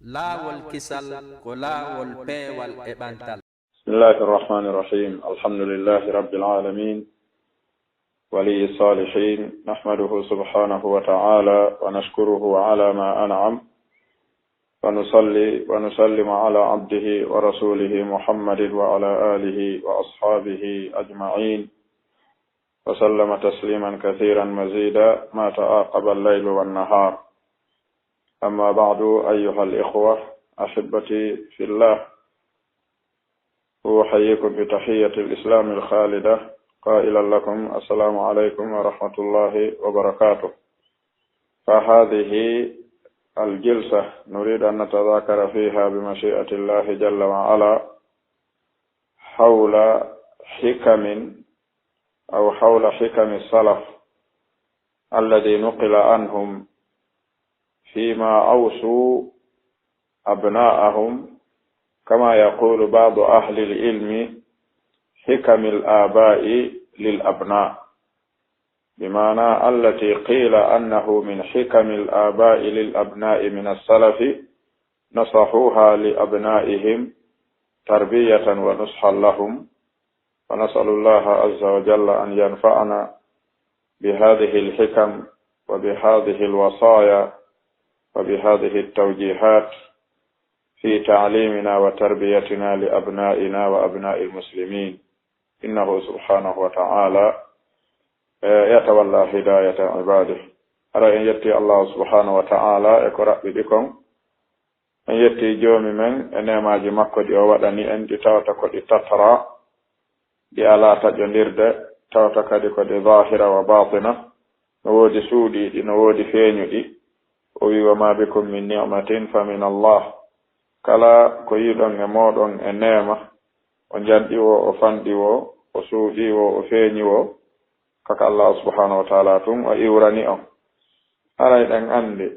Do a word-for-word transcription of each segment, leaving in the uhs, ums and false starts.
Laawol kisal ko laawol peewal e ɓantal. بسم الله الرحمن الرحيم. الحمد لله رب العالمين. ولي الصالحين. نحمده سبحانه وتعالى ونشكره على ما أنعم. ونصلي ونسلم على عبده ورسوله محمد وعلى آله وأصحابه أجمعين. وسلم تسليما كثيرا مزيدا ما تعاقب الليل والنهار. أما بعد، أيها الإخوة أحبتي في الله، أحييكم بتحية الإسلام الخالدة، قائلا لكم: السلام عليكم ورحمة الله وبركاته. فهذه الجلسة نريد أن نتذاكر فيها بمشيئة الله جل وعلا حول حكم أو حول حكم السلف الذي نقل عنهم فيما أوصوا أبناءهم، كما يقول بعض أهل العلم: حكم الآباء للأبناء، بمعنى التي قيل أنه من حكم الآباء للأبناء من السلف نصحوها لأبنائهم تربية ونصحا لهم، ونسأل الله عز وجل أن ينفعنا بهذه الحكم وبهذه الوصايا وبهذه التوجيهات في تعليمنا وتربيتنا لأبنائنا وأبناء المسلمين، إنه سبحانه وتعالى يتولى هداية عباده. Hara en yetti Allahu subhanahu wa ta'ala e ko raɓɓiɗi kon. En yetti Joomi men e neemaaji makko ɗi o waɗani en, ɗi tawata ko ɗi tataraa, ɗi alaa taƴondirde, tawata kadi ko ɗi zaahira wa baatina, no woodi suuɗiiɗi, no woodi feeñuɗi. O wi'i: وما بكم من نعمة فمن الله. Kala ko yi'uɗon e mooɗon e neema, o njanɗi woo, o fanɗi woo, o suuɗii woo, o feeñi woo, ko ka Allaahu subhaanahu wa ta'aalaa tun o iwrani on. Haray ɗen anndi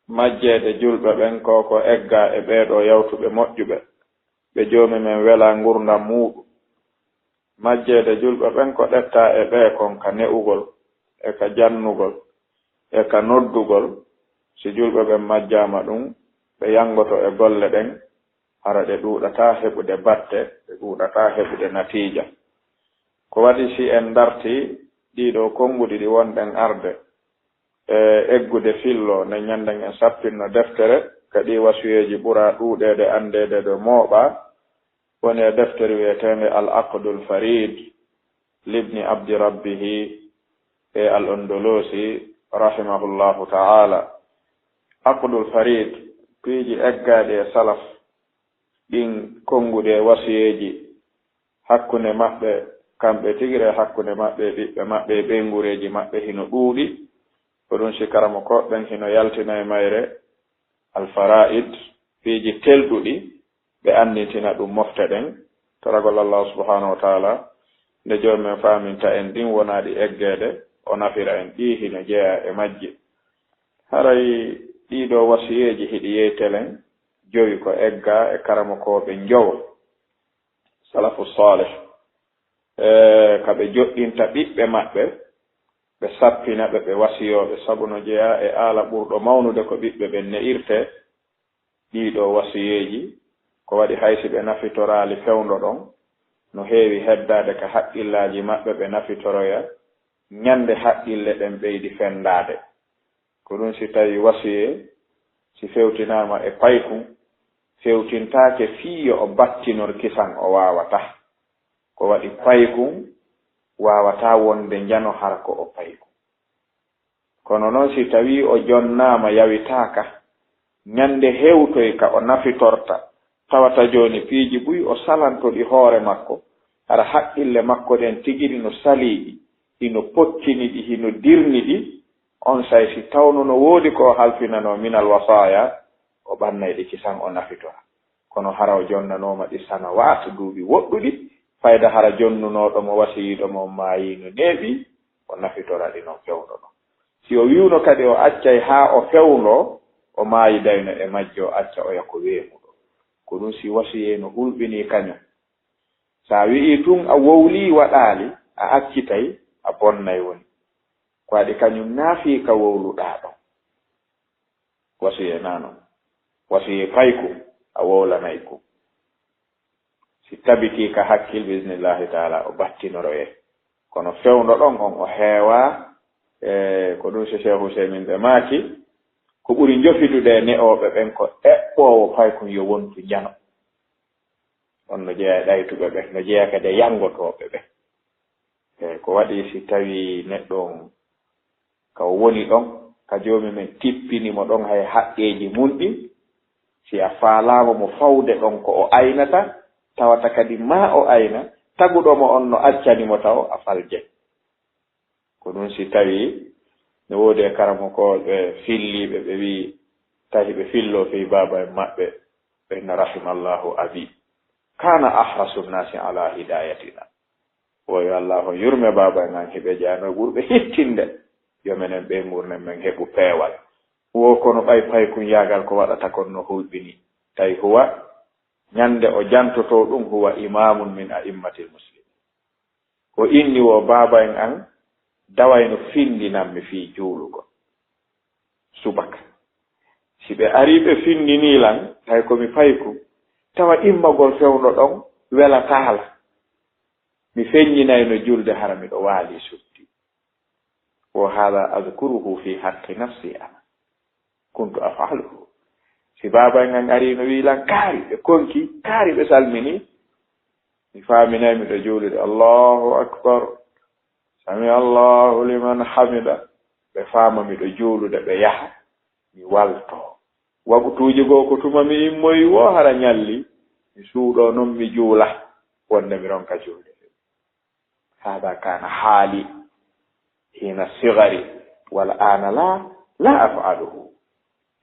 majjeede julɓe ɓen ko ko eggaa e ɓee ɗoo yawtuɓe moƴƴuɓe, ɓe Joomi men welaa ngurndan muuɗum. Majjeede julɓe ɓen ko ɗettaa e ɓee kon ka ne'ugol, e ka jannugol, e ka noddugol. Si julɓe ɓen majjaama ɗum, ɓe yanngoto e golle ɗen, hara ɗe ɗuuɗataa heɓude batte, ɗe ɗuuɗataa heɓude natiija. Ko waɗi si en dartii ɗii ɗoo konnguɗi ɗi wonɗen arde, e eggude fillo, nde ñannden en sappinno deftere, ka ɗii wasuyeeji ɓuraa ɗuuɗeede anndeede ɗo mooɓaa, woni e deftere wi'eteende Al Aqdul Farid, libni Abdi Rabbihi e Al Ondolosi, rahimahullahu ta'ala. Aqdul Farid, piiji eggaaɗi e salaf, ɗin konnguɗi e wasuyeeji hakkunde maɓɓe, kamɓe tigi e hakkunde maɓɓe e ɓiɓɓe maɓɓe e ɓeynguureeji maɓɓe hino ɗuuɗi. Ko ɗum si karamokooɓe ɓen hino yaltina e mayre Al Faraid, piiji telɗuɗi, ɓe anndintina ɗum mofte ɗen. Toragol Allaahu subhaanahu wa ta'aalaa, nde Joomi men faaminta en ɗin wonaa ɗi eggeede, o nafira en, ɗii hino jeyaa e majji. Haray ɗii ɗoo wasuyeeji hiɗi yeytelen jowi ko eggaa e karamokooɓe njowo, salafu saalih, e ka ɓe joɗɗinta ɓiɓɓe maɓɓe, ɓe sappina ɓe, ɓe wasiyoo ɓe, sabu no jeyaa e aala ɓurɗo mawnude ko ɓiɓɓe ɓen ne'irtee. Ɗii ɗoo wasuyeeji, ko waɗi hay si ɓe nafitoraali fewndo ɗon, no heewi heddaade ka haqqillaaji maɓɓe, ɓe nafitoroya ñande haqqille ɗen ɓeydi fenndaade. Ko ɗum si tawii wasiyee, si fewtinaama e paykun, fewtintaake fii yo o battinor kisan, o waawataa. Ko waɗi paykun waawataa wonde njano hara ko o paykun. Kono non si tawii o jonnaama yawitaaka, ñande hewtoy ka o nafitorta, tawata jooni piiji buy o salanto ɗi hoore makko, hara haqqille makko ɗen tigi hino salii ɗi, hino pottini ɗi, hino dirni ɗi, onsay si tawno no woodi ko o halfinanoo minal wasaaya, o ɓannay ɗi kisan o nafitora. Kono hara o jonnanooma ɗi sanawaat, duuɓi woɗɗuɗi, fayda hara jonnunooɗo mo, wasiyiiɗo mo on maayii no neeɓi, o nafitora ɗi non fewndo ɗon. Si o wi'uno kadi o accay haa o fewndo, o maayi dayno e majje, o acca oya ko weemuɗo. Ko ɗum si wasiyee no hulɓinii kañum. Sa wi'ii tun a wowlii waɗaali, a accitay, a bonnay woni. Ko waɗi kañum naafii ka wowluɗaa ɗon. Wasiyee naa non. Wasiyee paykum, a wowlanay kum. Si tabitii ka hakkil, bismillahi taala, o battinoroyee. Kono fewndo ɗon on o heewaa, e ko ɗum si Cheikh Ousaymin ɓe maaki, ko ɓuri njofidude e ne'ooɓe ɓen ko eɓɓoowo paykum yo wontu njano. On no jeyaa e ɗaytuɓe ɓen, no jeyaa kadi e yanngotooɓe ɓen. E ko waɗi si tawii neɗɗo on ka o woni ɗon, ka Joomi men tippini mo ɗon hay haqqeeji mun ɗin, si a faalaama mo fawde ɗon ko o aynata, tawata kadi maa o ayna, taguɗo mo on no accani mo taw a falje. Ko ɗum si tawii no woodi e karamokooɓe filliiɓe, ɓe wi'i, tahi ɓe filloo fii baaba en maɓɓe, ɓe inna rahimallahu abi. Kana ahrasu nnasi ala hidayatina. Wo yo Allah on yurme baaba en an hiɓe jeyano ɓurɓe hittinde. Yo menen ɓe ngurnen men heɓu peewal. Wo kono ɓay paykun yaagal ko waɗata kon no hulɓini. Tawi huwa, ñande o jantotoo ɗum, huwa imamun min a'immatil muslimin. O inni wo baaba en an dawayno findinammi fii juulugol subaka. Si ɓe arii ɓe findinii lan, hay ko mi payku, tawa immagol fewndo ɗon welataa lan. Mi feññinayno julde hara miɗo waalii suddi. Wo hada adkuruhu fi haqqi nafsi ana. Kuntu af'aluhu. Si baaba en an arii no wi'i lan kaari, ɓe konki, kaari ɓe salmini, mi faaminay miɗo juulude, Allahu akbar. Sami Allahu liman hamida. Ɓe faama miɗo juulude, ɓe yaha, mi waltoo. Waɓutuuji goo ko tuma mi immoyi woo hara ñalli, mi suuɗoo non mi juula, wonde mi ronka juulde. Hada kana haali hina sigari, wal ana la, la af'aluhu.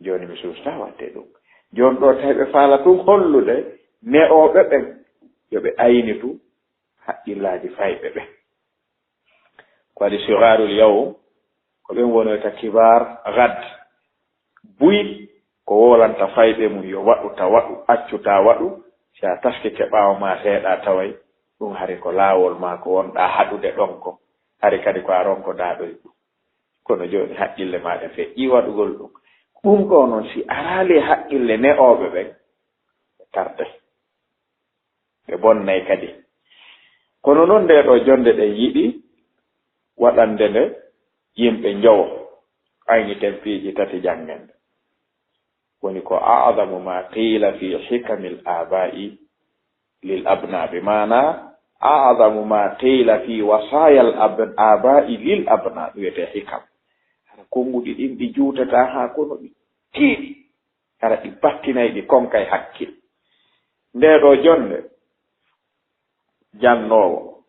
Jooni mi suusta waɗde ɗum. Jooni ɗoo tawi ɓe faala tun hollude ne'ooɓe ɓen yo ɓe aynitu haqqillaaji fayɓe ɓen. Ko waɗi sigarul yawm, ko ɓen wonoyta kibar gad. Buy ko wowlanta fayɓe mum yo waɗu ta waɗu, accu ta waɗu, si a taskike ɓaawo ma seeɗa taway ɗum hari ko laawol ma ko wonɗa haɗude ɗon ko, hari kadi ko a ronkoɗaa ɗoy ɗum. Kono jooni haqqille maaɗa feƴƴi waɗugol ɗum. Ɗum ɗoo noon si araali haqqille ne'ooɓe ɓen, ɓe tarday. Ɓe bonnay kadi. Kono noon ndee ɗoo jonnde ɗen yiɗi waɗande nde yimɓe njowo. Ayniten piiji tati janngen ɗe. Woni ko a'zamu ma qila fi hikamil aba'i lil abna, bi maana a'zamu ma qila fi wasayal ab-, aba'i lil abna, ɗum wiyetee hikam. Hara konnguɗi ɗin ɗi juutataa haa kono ɗi tiiɗi. Hara ɗi battinay, ɗi konkay hakkil. Ndee ɗoo jonnde, jannoowo,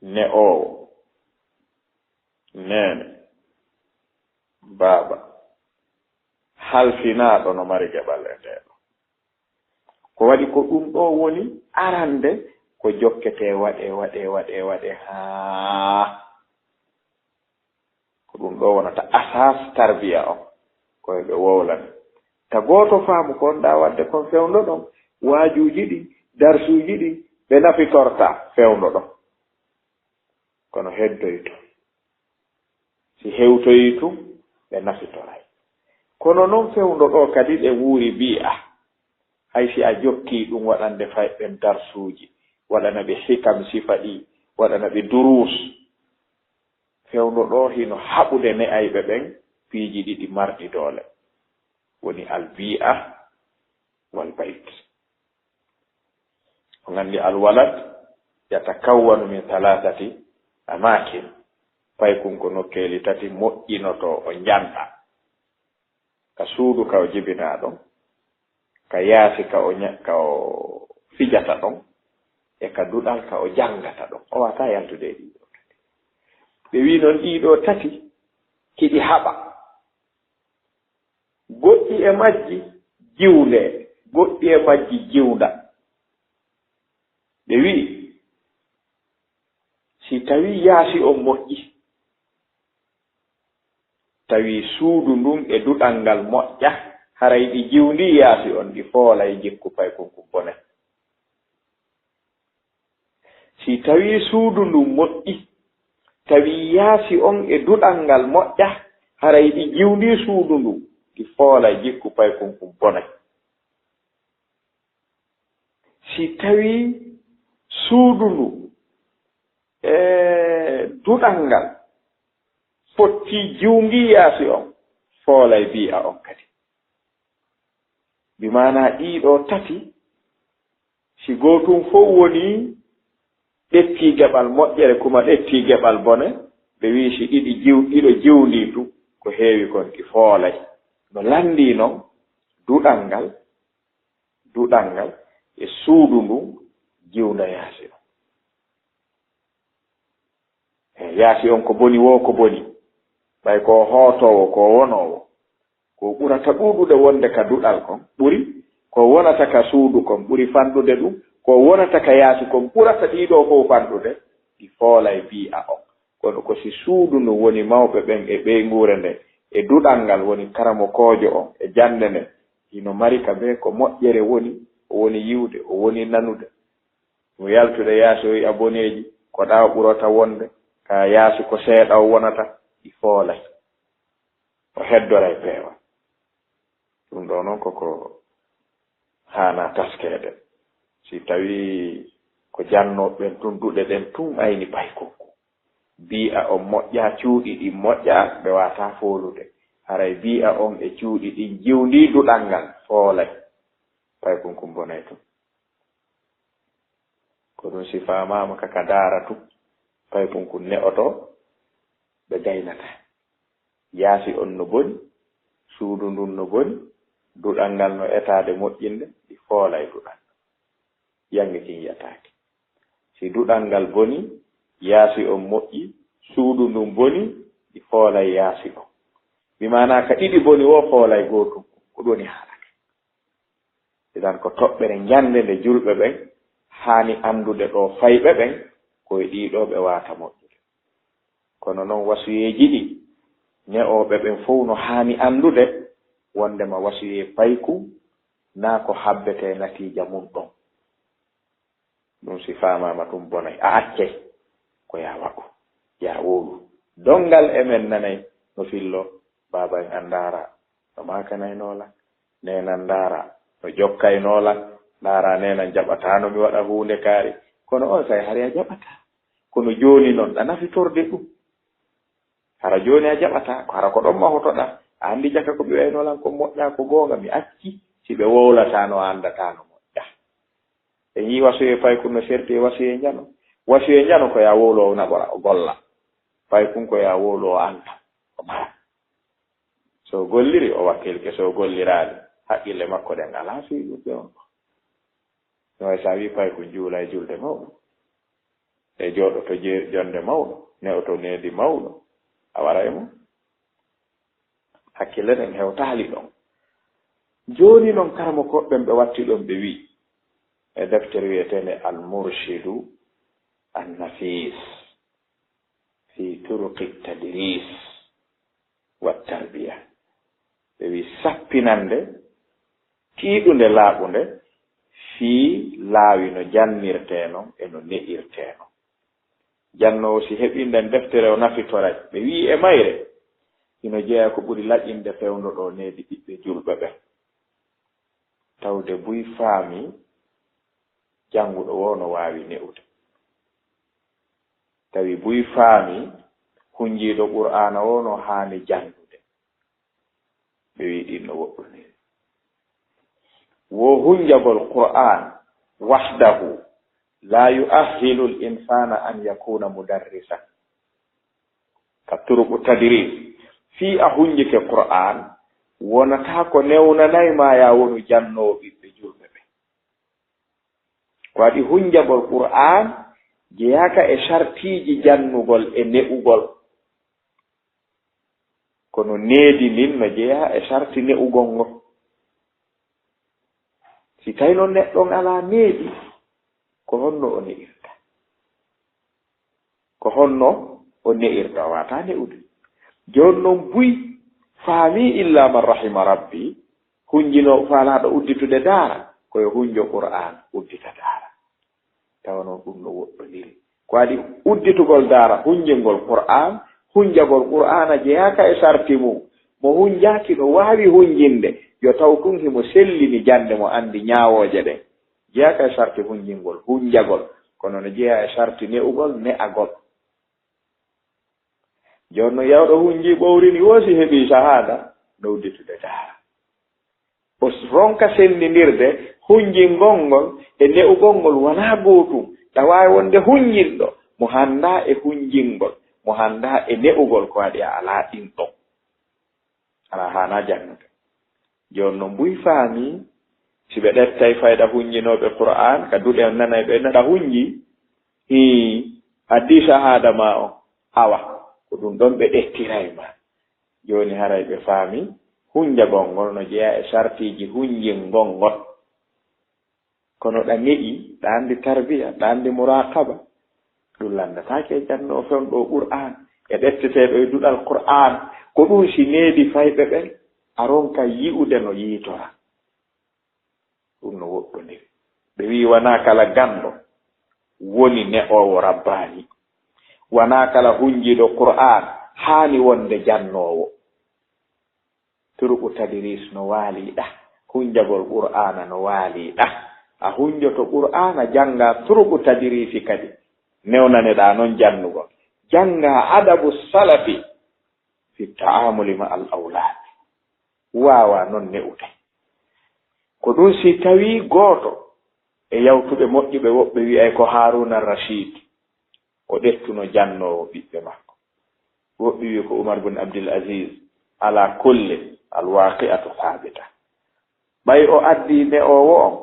ne'oowo, neene, baaba, halfinaaɗo no mari geɓal e ndee ɗoo. Ko waɗi ko ɗum ɗoo woni arande ko jokketee waɗee, waɗee, waɗee, waɗee, haa ko ɗum ɗoo wonata asaas tarbiya on, ko e ɓe wowlani. Ta gooto faamu ko wonɗaa waɗde kon fewndo ɗon, waajuuji ɗin, darsuuji ɗin, ɓe nafitortaa fewndo ɗon. Kono heddoyto. Si hewtoyii tun, ɓe nafitoray. Kono non fewndo ɗoo kadi ɗe wuuri bi'a. Hay si a jokkii ɗum waɗande fayɓe ɓen darsuuji, waɗana ɓe hikam sifa ɗi, waɗana ɓe duruus. Fewndo ɗoo hino haɓude ne'ayɓe ɓen piiji ɗiɗi marɗi doole. Woni al bi'a wal bayt. On anndi alwalad yatakawwanu min thalathati amakin. Paykun ko nokkeeli tati moƴƴinotoo o njanɗa. Ka suudu ka o jibinaa ɗon, ka yaasi ka o ña-, ka o fijata ɗon, e ka duɗal ka o janngata ɗon. O waawataa yaltude e ɗii ɗoo tati. Ɓe wii non ɗii ɗoo tati hiɗi haɓa. Goɗɗi e majji jiwnde, goɗɗi e majji jiwnda. Ɓe wi'i, si tawii yaasi on moƴƴi, tawii suudu ndun e duɗal ngal moƴƴa, haray ɗi jiwndii yaasi on, ɗi foolay jikku paykun kun bone. Si tawii suudu ndun moƴƴi, tawii yaasi on e duɗal ngal moƴƴa, haray ɗi jiwndii suudu ndun, ɗi foolay jikku paykun kun bonay. Si tawii suudu ndu e duɗal ngal fotti jiwngii yaasi on, foolay bii'a on kadi. Bi maanaa ɗii ɗoo tati, si gootun fow wonii ɗettii geɓal moƴƴere, kuma ɗettii geɓal bone, ɓe wi'i si ɗiɗi jiw-, ɗiɗo jiwndii tun, ko heewi kon ɗi foolay. No lanndii non, duɗal ngal, duɗal ngal e suudu ndun jiwnda yaasi on. E yaasi on ko boni woo ko boni, ɓay ko o hootoowo, ko o wonoowo, ko ɓurata ɗuuɗude wonde ka duɗal kon ɓuri, ko wonata ka suudu kon ɓuri fanɗude ɗun, ko wonata ka yaasi kon ɓurata ɗii ɗoo fow fanɗude, ɗi foolay bii'a on. Kono ko si suudu ndun woni mawɓe ɓen e ɓeynguure nden, e duɗal ngal woni karamokoojo on e jannde nden, hino mari ka bee ko moƴƴere woni, o woni yi'ude, o woni nanude. Mo yaltude yaasi o yi'a boneeji, ko ɗaa o ɓurata wonde, ka yaasi ko seeɗa o wonata, ɗi foolay. O heddoray peewal. Ɗun ɗoo non ko ko haanaa taskeede. Si tawii ko jannooɓe ɓen tun, duɗe ɗen tun ayni paykun kun. Bii'a on moƴƴaa, cuuɗi ɗin moƴƴaa, ɓe waawataa foolude. Haray bii'a on e cuuɗi ɗin jiwndii duɗal ngal, foolay. Paykun kun bonay tun. Ko ɗun si faamaama ka, ka daara tun, paykun kun ne'oto, ɓe gaynataa. Yaasi on no boni, suudu ndun no boni, duɗal ngal no etaade moƴƴinde, ɗi foolay duɗal. Yannge kin yi'ataake. Si duɗal ngal boni, yaasi on moƴƴi, suudu ndun boni, ɗi foolay yaasi on. Bi maanaa ka ɗiɗi boni woo foolay gootun, ko ɗun woni haala ka. Idan ko toɓɓere njannde nde julɓe ɓen haani anndude ɗoo fayɓe ɓen, ko e ɗii ɗoo ɓe waawata moƴƴude. Kono non wasuyeeji ɗin, ne'ooɓe ɓen fow no haani anndude wonndema wasuyee paykun naa ko habbetee natiija mun ɗon. Ɗun si faamaama tun bonay, a accay, ko yaa waɗu, yaa wowlu. Donngal e men nanay no filloo, baaba en an ndaara no maakanaynoo lan, neene an ndaara no jokkaynoo lan, ndaara neene an jaɓataa no mi waɗa huunde kaari. Kono onsay hari a jaɓataa. Kono jooni non, ɗa nafitorde ɗun. Hara jooni a jaɓataa, ko hara ko ɗon mahotoɗaa. A anndi jaka ko ɓe waynoo lan ko moƴƴaa, ko goonga, mi acci. Si ɓe wowlataa no, a anndataa no moƴƴaa. En yi'i wasuyee paykun no serti e wasuyee njano. Wasuyee njano ko yaa wowlu o naɓora, o golla. Paykun ko yaa wowlu o annda, o mara. So o golliri, o wakkilke. So o golliraali, haqqille makko ɗen alaa fii ɗun ɓe on ɗon. No way si a wi'i paykun juulay julde mawɗo, e jooɗoto je-, jonde mawɗo, ne'oto needi mawɗo, a wara e mun. Hakkille ɗen hewtaali ɗon. Jooni non, karamokooɓe ɓen ɓe watti ɗon, ɓe wi'i e deftere wi'eteende Al-Murshidu An-Nafis fi Turuqi Tadris wa Tarbiya, ɓe wi'i sappinannde tiiɗunde, laaɓunde, fii laawi no jannirtee non e no ne'irtee non. Jannoowo, si heɓii nden deftere, o nafitoray. Ɓe wi'i e mayre, hino jeyaa ko ɓuri laƴinde fewndo ɗoo needi ɓiɓɓe julɓe ɓen. Tawde buy faamii, jannguɗo woo no waawi ne'ude. Tawi buy faamii, hunjiiɗo Qur'aana woo no haani janndude. Ɓe wi'i ɗin no woɗɗuniri. Wo hunjagol Qur'aan wahdahu la yu'ahhilu al-insana an yakuna mudarrisan. Ka turuqu tadris, fii a hunjike Qur'aan, wonataa ko newnanay ma yaa wonu jannoowo ɓiɓɓe julɓe ɓen. Ko waɗi hunjagol Qur'aan jeyaaka e sartiiji jannugol e ne'ugol. Kono needi ndin no jeyaa e sarti ne'ugol ngol. Si tawi non neɗɗo on alaa needi, ko honno o ne'irta? Ko honno o ne'irta? O waawataa ne'ude. Jooni non buy faamii illa man rahima rabbi, hunjinoo faalaaɗo udditude daara, ko yo hunjo Qur'aan uddita daara. Tawa non ɗum no woɗɗondiri. Ko waɗi udditugol daara, hunjingol Qur'aan, hunjagol Qur'aana jeyaaka e sarti mum. Mo hunjaaki no waawi hunjinde, yo taw tun himo sellini jannde, mo anndi ñaawooje ɗen. Jeyaaka e sarti hunjingol, hunjagol, kono no jeyaa e sarti ne'ugol, ne'agol. Jooni non, yawɗo hunjii, ɓowrini, woo si heɓii sahaada, no udditude daara. O ronka senndindirde hunjingol ngol e ne'ugol ngol, wanaa gootun. Ɗa waawi wonde hunjinɗo mo hanndaa e hunjingol, mo hanndaa e ne'ugol, ko waɗi a alaa ɗin ɗon. Alaa, haanaa jannude. Jooni non, mbuy faamii, si ɓe ɗettay fayda hunjinooɓe Qur'aan, ka duɗe on nanay ɓe naɗa hunji, hii, addii sahaada maa on, awa, ko ɗun ɗon ɓe ɗettiray ma. Jooni haray ɓe faami hunjagol ngol no jeyaa e sartiiji hunjingol ngol. Kono ɗa ne'i, ɗa anndi tarbiya, ɗa anndi muraqaba. Ɗun lanndataake e jannoowo fewndo Qur'aan, e ɗetteteeɗo e duɗal Qur'aan. Ko ɗun si needi fayɓe ɓen, a ronka yi'ude no yiitora. Ɗun no woɗɗondiri. Ɓe wi'i wanaa kala ganndo woni ne'oowo rabbaani. Wanaa kala hunjiiɗo Qur'aan haani wonde jannoowo. Turuqu tadiriis no waalii ɗa. Hunjagol Qur'aana no waalii ɗa. A hunjoto Qur'aana, janngaa turuqu tadiriisi kadi. Newnaneɗaa non jannugol. Janngaa adabu salafi fi ta'aamuli ma'al awlaad. Waawaa non ne'ude. Ko ɗun si tawii gooto e yawtuɓe moƴƴuɓe woɓɓe wi'ay ko Haaruuna Rashiid, o ɗettuno jannoowo ɓiɓɓe makko. Woɓɓe wi'i ko Umar bun Abdul Aziz. Alaa kulli, al waaqi'atu saabita. Ɓay o addii ne'oowo on,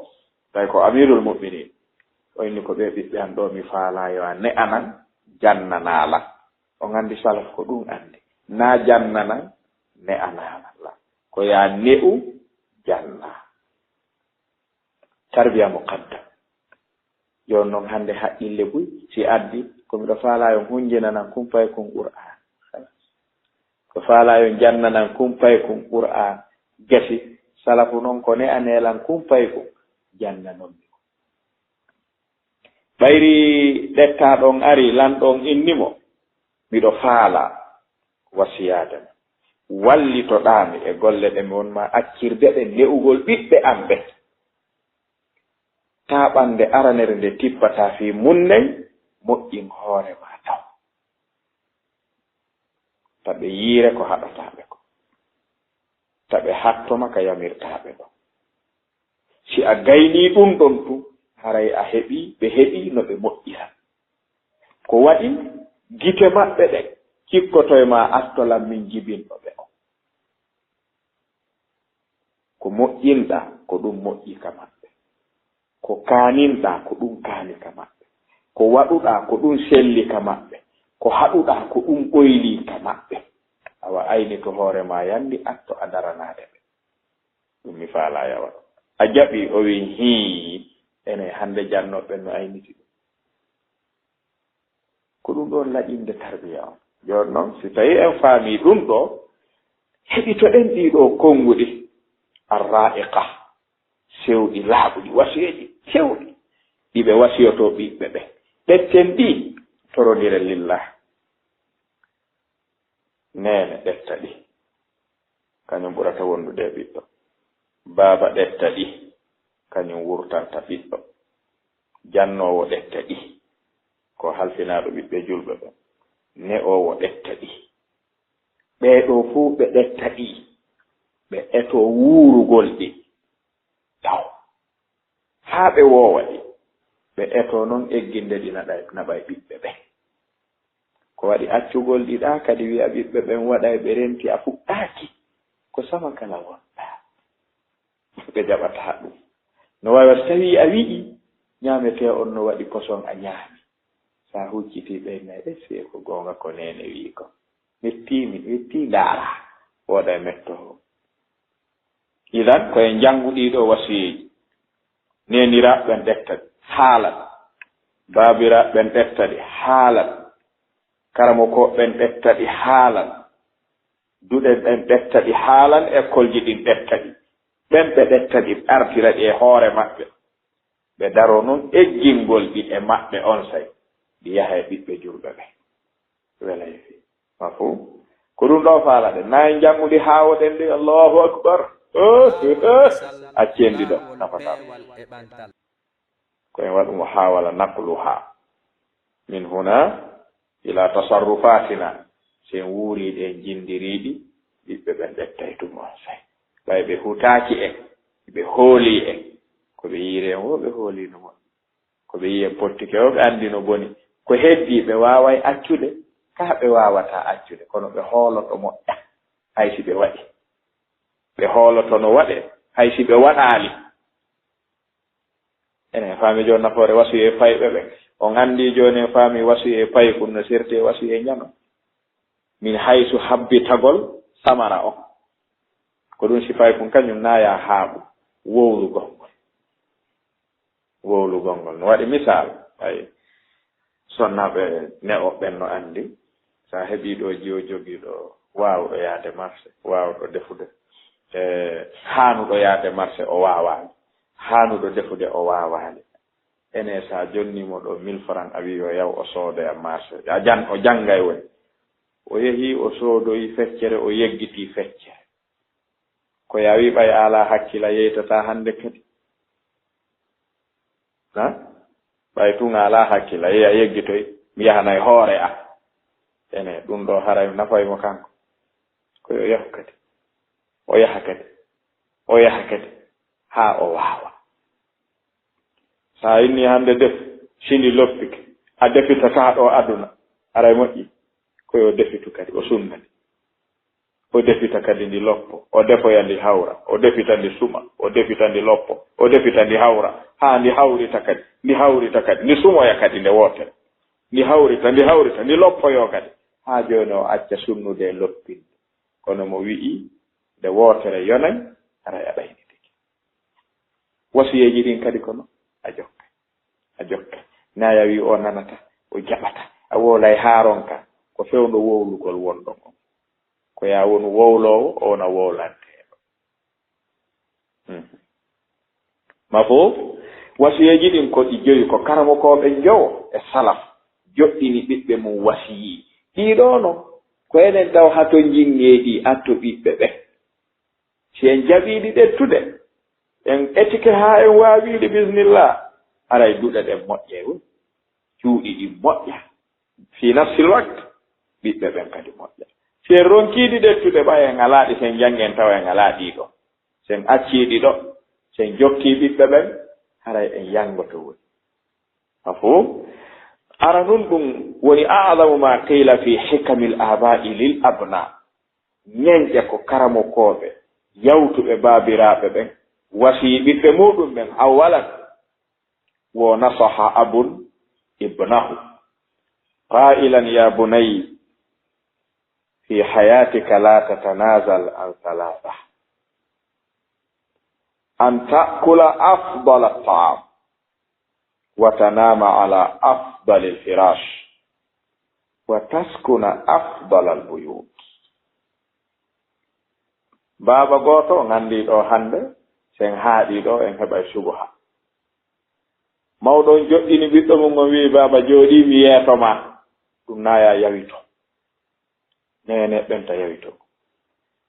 ɓay ko Amiirul Mu'miniin, o inni ko ɓee ɓiɓɓe an ɗoo mi faalaa yo a ne'anan, jannanaa lan. On anndi salaf ko ɗun anndi. Naa jannanan, ne'anaa lan. Ko yo a ne'u, jannaa. Tarbiya muqaddam. Jooni non hannde haqqille buy, si addi, ko miɗo faalaa yo on hunjinanan kun pay kun Qur'aan. Ko faalaa yo on jannanan kun pay kun Qur'aan. Gasi, salafu non ko ne'anee lan kun pay kun, jannanon mi kun. Ɓayri ɗettaaɗo on ari, lanɗo on inni mo, miɗo faalaa wasiyaade ma. Wallitoɗaa mi e golle ɗe mi won maa accirde ɗen ne'ugol ɓiɓɓe an ɓen. Taa ɓannde aranere nde tippataa fii mun nden, moƴƴin hoore maa taw. Taɓe yiire ko haɗataa ɓe kon. Taɓe hatto ma ka yamirtaa ɓe ɗon. Si a gaynii ɗun ɗon tun, haray a heɓii, ɓe heɓii no ɓe moƴƴira. Ko waɗi gite maɓɓe ɗen cikkoto e maa, atto lan min jibinɗo ɓe on. Ko moƴƴinɗaa, ko ɗun moƴƴi ka maɓɓe. Ko kaaninɗaa, ko ɗun kaani ka maɓɓe. Ko waɗuɗaa, ko ɗun selli ka maɓɓe. Ko haɗuɗaa, ko ɗun ɓoylii ka maɓɓe. Awa, aynito hoore maa yandi, atto a daranaade ɓe. Ɗun mi faalaa yawa. A jaɓii? O wi'i, hii, enen hannde jannooɓe ɓen no ayniti ɗun. Ko ɗun ɗon laɓinde tarbiya on. Jooni non, si tawii en faamii ɗun ɗoo, heɓitoɗen ɗii ɗoo konnguɗi, arra'iqa, sewɗi, laaɓuɗi, wasiyeeji sewɗi, ɗi ɓe wasiyotoo ɓiɓɓe ɓen. Ɗetten ɗi, torondiren lillah. Neene ɗetta ɗi, kañun ɓurata wondude e ɓiɗɗo. Baaba ɗetta ɗi, kañun wurtanta ɓiɗɗo. Jannoowo ɗetta ɗi, ko halfinaaɗo ɓiɓɓe julɓe ɓen. Ne'oowo ɗetta ɗi. Ɓee ɗoo fow ɓe ɗetta ɗi, ɓe etoo wuurugol ɗi. Taw. Haa ɓe woowa ɗi, ɓe etoo non egginde ɗi naɓay, naɓay ɓiɓɓe ɓen. Ko waɗi accugol ɗi ɗaa kadi, wi'a ɓiɓɓe ɓen waɗay ɓe renti, a fuɗɗaaki. Ko sama kala wonɗaa. Ɓe jaɓataa ɗun. No waawi, si tawii a wi'i, ñaametee on no waɗi koson a ñaami. Sa huccitii ɓe nay, essiyee ko goonga ko neene wi'i kon. Mettii mi, mettii ndaaraa. Wooɗa e mettoowo. Idan, ko en janngu ɗii ɗoo wasiyeeji. Neeniraaɓe ɓen ɗetta ɗi, haalan. Baabiraaɓe ɓen ɗetta ɗi, haalan. Karamokooɓe ɓen ɗetta ɗi, haalan. Duɗe ɗen ɗetta ɗi, haalan. Ekkolji ɗin ɗetta ɗi. Ɓen ɓe ɗetta ɗi, artira ɗi e hoore maɓɓe. Ɓe daroo non eggingol ɗi e maɓɓe onsay. Ɗi yaha e ɓiɓɓe julɓe ɓen. Welay fii. Mafhum? Ko ɗum ɗo faalaɗen. Na en njannguɗi haawoɗen ɗi, Allahu Akbar. Eh, eh, eh. Accen ɗi ɗo, nafataa. Ko en waɗu mo haawala naqluha. Min huna ila tasarrufatina. Si en wuuriiɗi, en jinndiriiɗi, ɓiɓɓe ɓen ɓettay ɗum on sey. Ɓay ɓe hutaaki en, ɓe hoolii en. Ko ɓe yiiri en woo, ɓe hoolii no moƴƴi. Ko ɓe yi'i en pottike o, ɓe anndi no boni. Ko heddii, ɓe waaway accude, kaa ɓe waawataa accude, kono ɓe hooloto moƴƴa, hay si ɓe waɗi. Ɓe hooloto no waɗe, hay si ɓe waɗaali. Enen faami jooni nafoore wasiyee fayɓe ɓen. On anndi jooni en faami wasiyee paykun no serti e wasiyee njano. Min haysu habbitagol samara on. Ko ɗum si paykun kañum na ya haaɓu wowlugol ngol. Wowlugol ngol. No waɗi misal, ay, sonnaaɓe ne'o ɓen no anndi, sa heɓii ɗo jiwo jogiiɗo waawɗo yaade marché, waawɗo defude, e haanuɗo yaade marché o waawaali, haanuɗo defude o waawaali. Ene sa jonni mo ɗo mille francs a wi'i yo yaw o soodoya marché. A jan-, o janngay woni. O yehi o soodoyi feccere, o yeggitii feccere. Ko yaawi ɓay a alaa hakkil a yeytataa hannde kadi. Ha? Ɓay tun a alaa hakkil a yehi a yeggitoy, mi yahanay hoore a. Ene, ɗum ɗo haray nafay mo kanko. Ko yo yahu kadi. O yaha kadi. O yaha kadi. Haa o waawa. Sa inni hannde def, si ndi loppike, a defitataa ɗo aduna. Aray moƴƴi. Ko yo defitu kadi, o sunnani. O defita kadi ndi loppo, o defoya ndi hawra, o defita ndi suma, o defita ndi loppo, o defita ndi hawra, haa ndi hawrita kadi, ndi hawrita kadi, ndi sumoya kadi nde wootere. Ndi hawrita, ndi hawrita, ndi loppoyoo kadi. Haa jooni o acca sunnude e loppinde. Kono mo wi'i nde wootere yonay, haray a ɓaynitike. Wasiyeeji ɗin kadi kono a jokka. A jokka. Naa ya wi o nanata, o jaɓata. A wowlay haaronka. Ko fewndo wowlugol wonɗon on. Ko ya wonu wowloowo, o wona wowlanteeɗo. Mhm. Mafhum? Wasiyeeji ɗin ko ɗi joyi, ko karamokooɓe njowo e salaf joɗɗini ɓiɓɓe mum wasiyii. Ɗii ɗoo non, ko enen taw hato njinnee ɗi atto ɓiɓɓe ɓen. Si en jaɓii ɗi ɗettude, en etike haa en waawii ɗi, bismillah, aray duɗe ɗen moƴƴay woni. Cuuɗi ɗin moƴƴa. Fii nafsil waqt, ɓiɓɓe ɓen kadi moƴƴa. Si en ronkii ɗi ɗettude, ɓay en alaa ɗi, si en janngi en tawa en alaa ɗii ɗoo. Si en accii ɗi ɗoo, si en jokkii ɓiɓɓe ɓen, haray en yanngoto woni. Mafhum? Ara nun ɗum woni a'lamu ma qila fi hikamil aba'i lil abna. Ñenƴe ko karamokooɓe yawtuɓe baabiraaɓe ɓen wasii ɓiɓɓe muuɗum ɓen. Awwalan, wo nasaha abun ibnahu, qailan, ya bunay, fi hayatika la tatanazal an salasa. An ta'kula afdal at-ta'am, wa tanama ala afdal al-firash, wa taskuna afdal al-buyut. Baaba gooto, on anndi ɗo hannde, si en haaɗii ɗo, en heɓay subuha. Mawɗo on joɗɗini ɓiɗɗo mum on, wi'i, "Baaba, jooɗii mi yeeto ma." Ɗum na ya yawito. Neene ɓen ta yawito.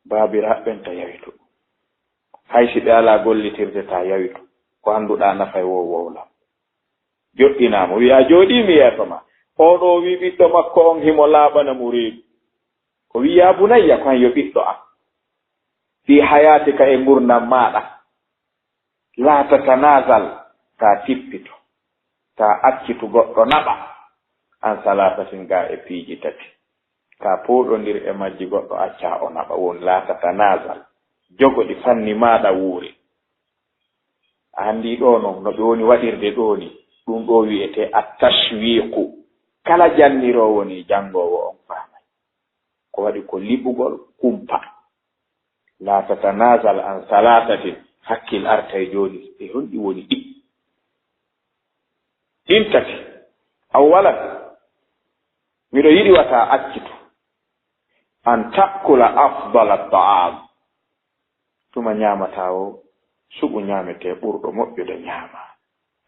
Baabiraaɓe ɓen ta yawito. Hay si ɓe alaa gollitirde ta yawito. Ko annduɗaa nafay wo wowla. Joɗɗinaa mo, wi'a, "Jooɗii mi yeeso ma." Oo ɗoo wi'i ɓiɗɗo makko on himo laaɓana mo reedu. O wi'i, "Ya bunayya," ko an yo ɓiɗɗo an. "Fii hayaatika e ngurndan maaɗa. Laa tatanazal, taa tippito. Taa accitu goɗɗo naɓa. An salaasatin gaa e piiji tati. Taa pooɗondir e majji goɗɗo accaa o naɓa." Woni laa tatanazal. Jogo ɗi fanni maaɗa wuuri. A anndi ɗo non, no ɓe woni waɗirde ɗo ni, ɗum ɗo wi'etee at-tashwiiqu. Kala janniroowo ni, janngoowo on faamay. Ko waɗi ko liɓugol kumpa. Laa tatanazal an salaasatin, hakkil artay jooni, e honɗi woni ɗi? Ɗin tati, awwalan, miɗo yiɗi wata accitu, an ta'kula afdala ta'am. Tuma ñaamataa o, suɓu ñaametee ɓurɗo moƴƴude ñaamaa.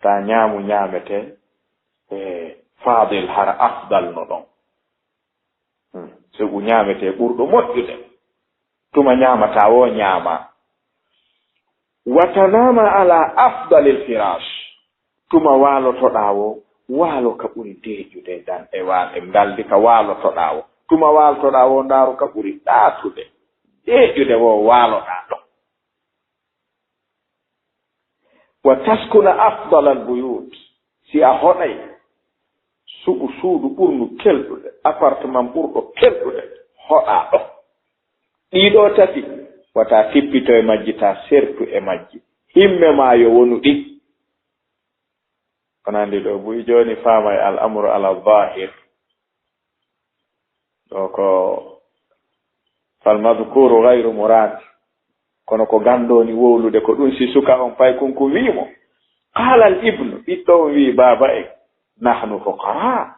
Taa ñaamu ñaametee, e, faadil hara afdal no ɗon. Hmm. Suɓu ñaametee ɓurɗo moƴƴude. Tuma ñaamataa woo ñaamaa. Wa tanaama ala afdalil firash. Tuma waalotoɗaa woo, waalo ka ɓuri deeƴude dan e wa-, e ngaldi ka waalotoɗaa woo. Tuma waalotoɗaa woo, ndaaru ka ɓuri ɗaatude, deeƴude woo waaloɗaa ɗon. Wa taskuna afdalal buyut. Si a hoɗay, suɓu suudu ɓurnu kelɗude, appartement ɓurɗo kelɗude, hoɗaa ɗon. Ɗii ɗoo tati, wata tippito e majji, ta sertu e majji. Himme maa yo wonu ɗi. Kono anndi ɗoo buy jooni faamay al amru ala zahir. Ɗoo ko fal madhkuru ghayru murad. Kono ko ganndo woni wowlude ko ɗum, si suka on paykunku wi'i mo. Qala al ibnu, ɓiɗɗo on wi'i, "Baaba en, nahnu fuqara.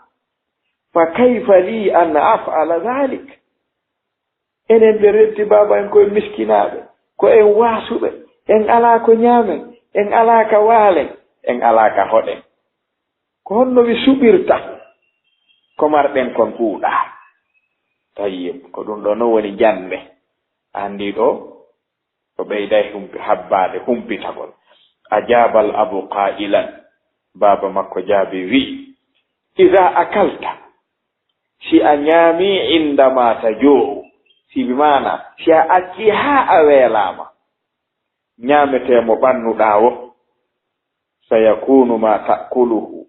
Fa kayfa li an af'ala dhalik?" Enen ɓe renti baaba en ko en miskinaaɓe, ko en waasuɓe, en alaa ko ñaamen, en alaa ka waalen, en alaa ka hoɗen. Ko honno mi suɓirta ko marɗen kon ɗuuɗaa? Tayyib, ko ɗum ɗoo non woni jannde. Anndi ɗoo, ko ɓeyday humpi-, habbaade humpitagol. Ajabal abu qailan, baaba makko jaabi wi'i, "Iza akalta," Si a ñaami indama ta joo'u, si bi maana, si a acci haa a weelaama, ñaametee mo ɓannuɗaa wo, sayakunu ma ta'kuluhu.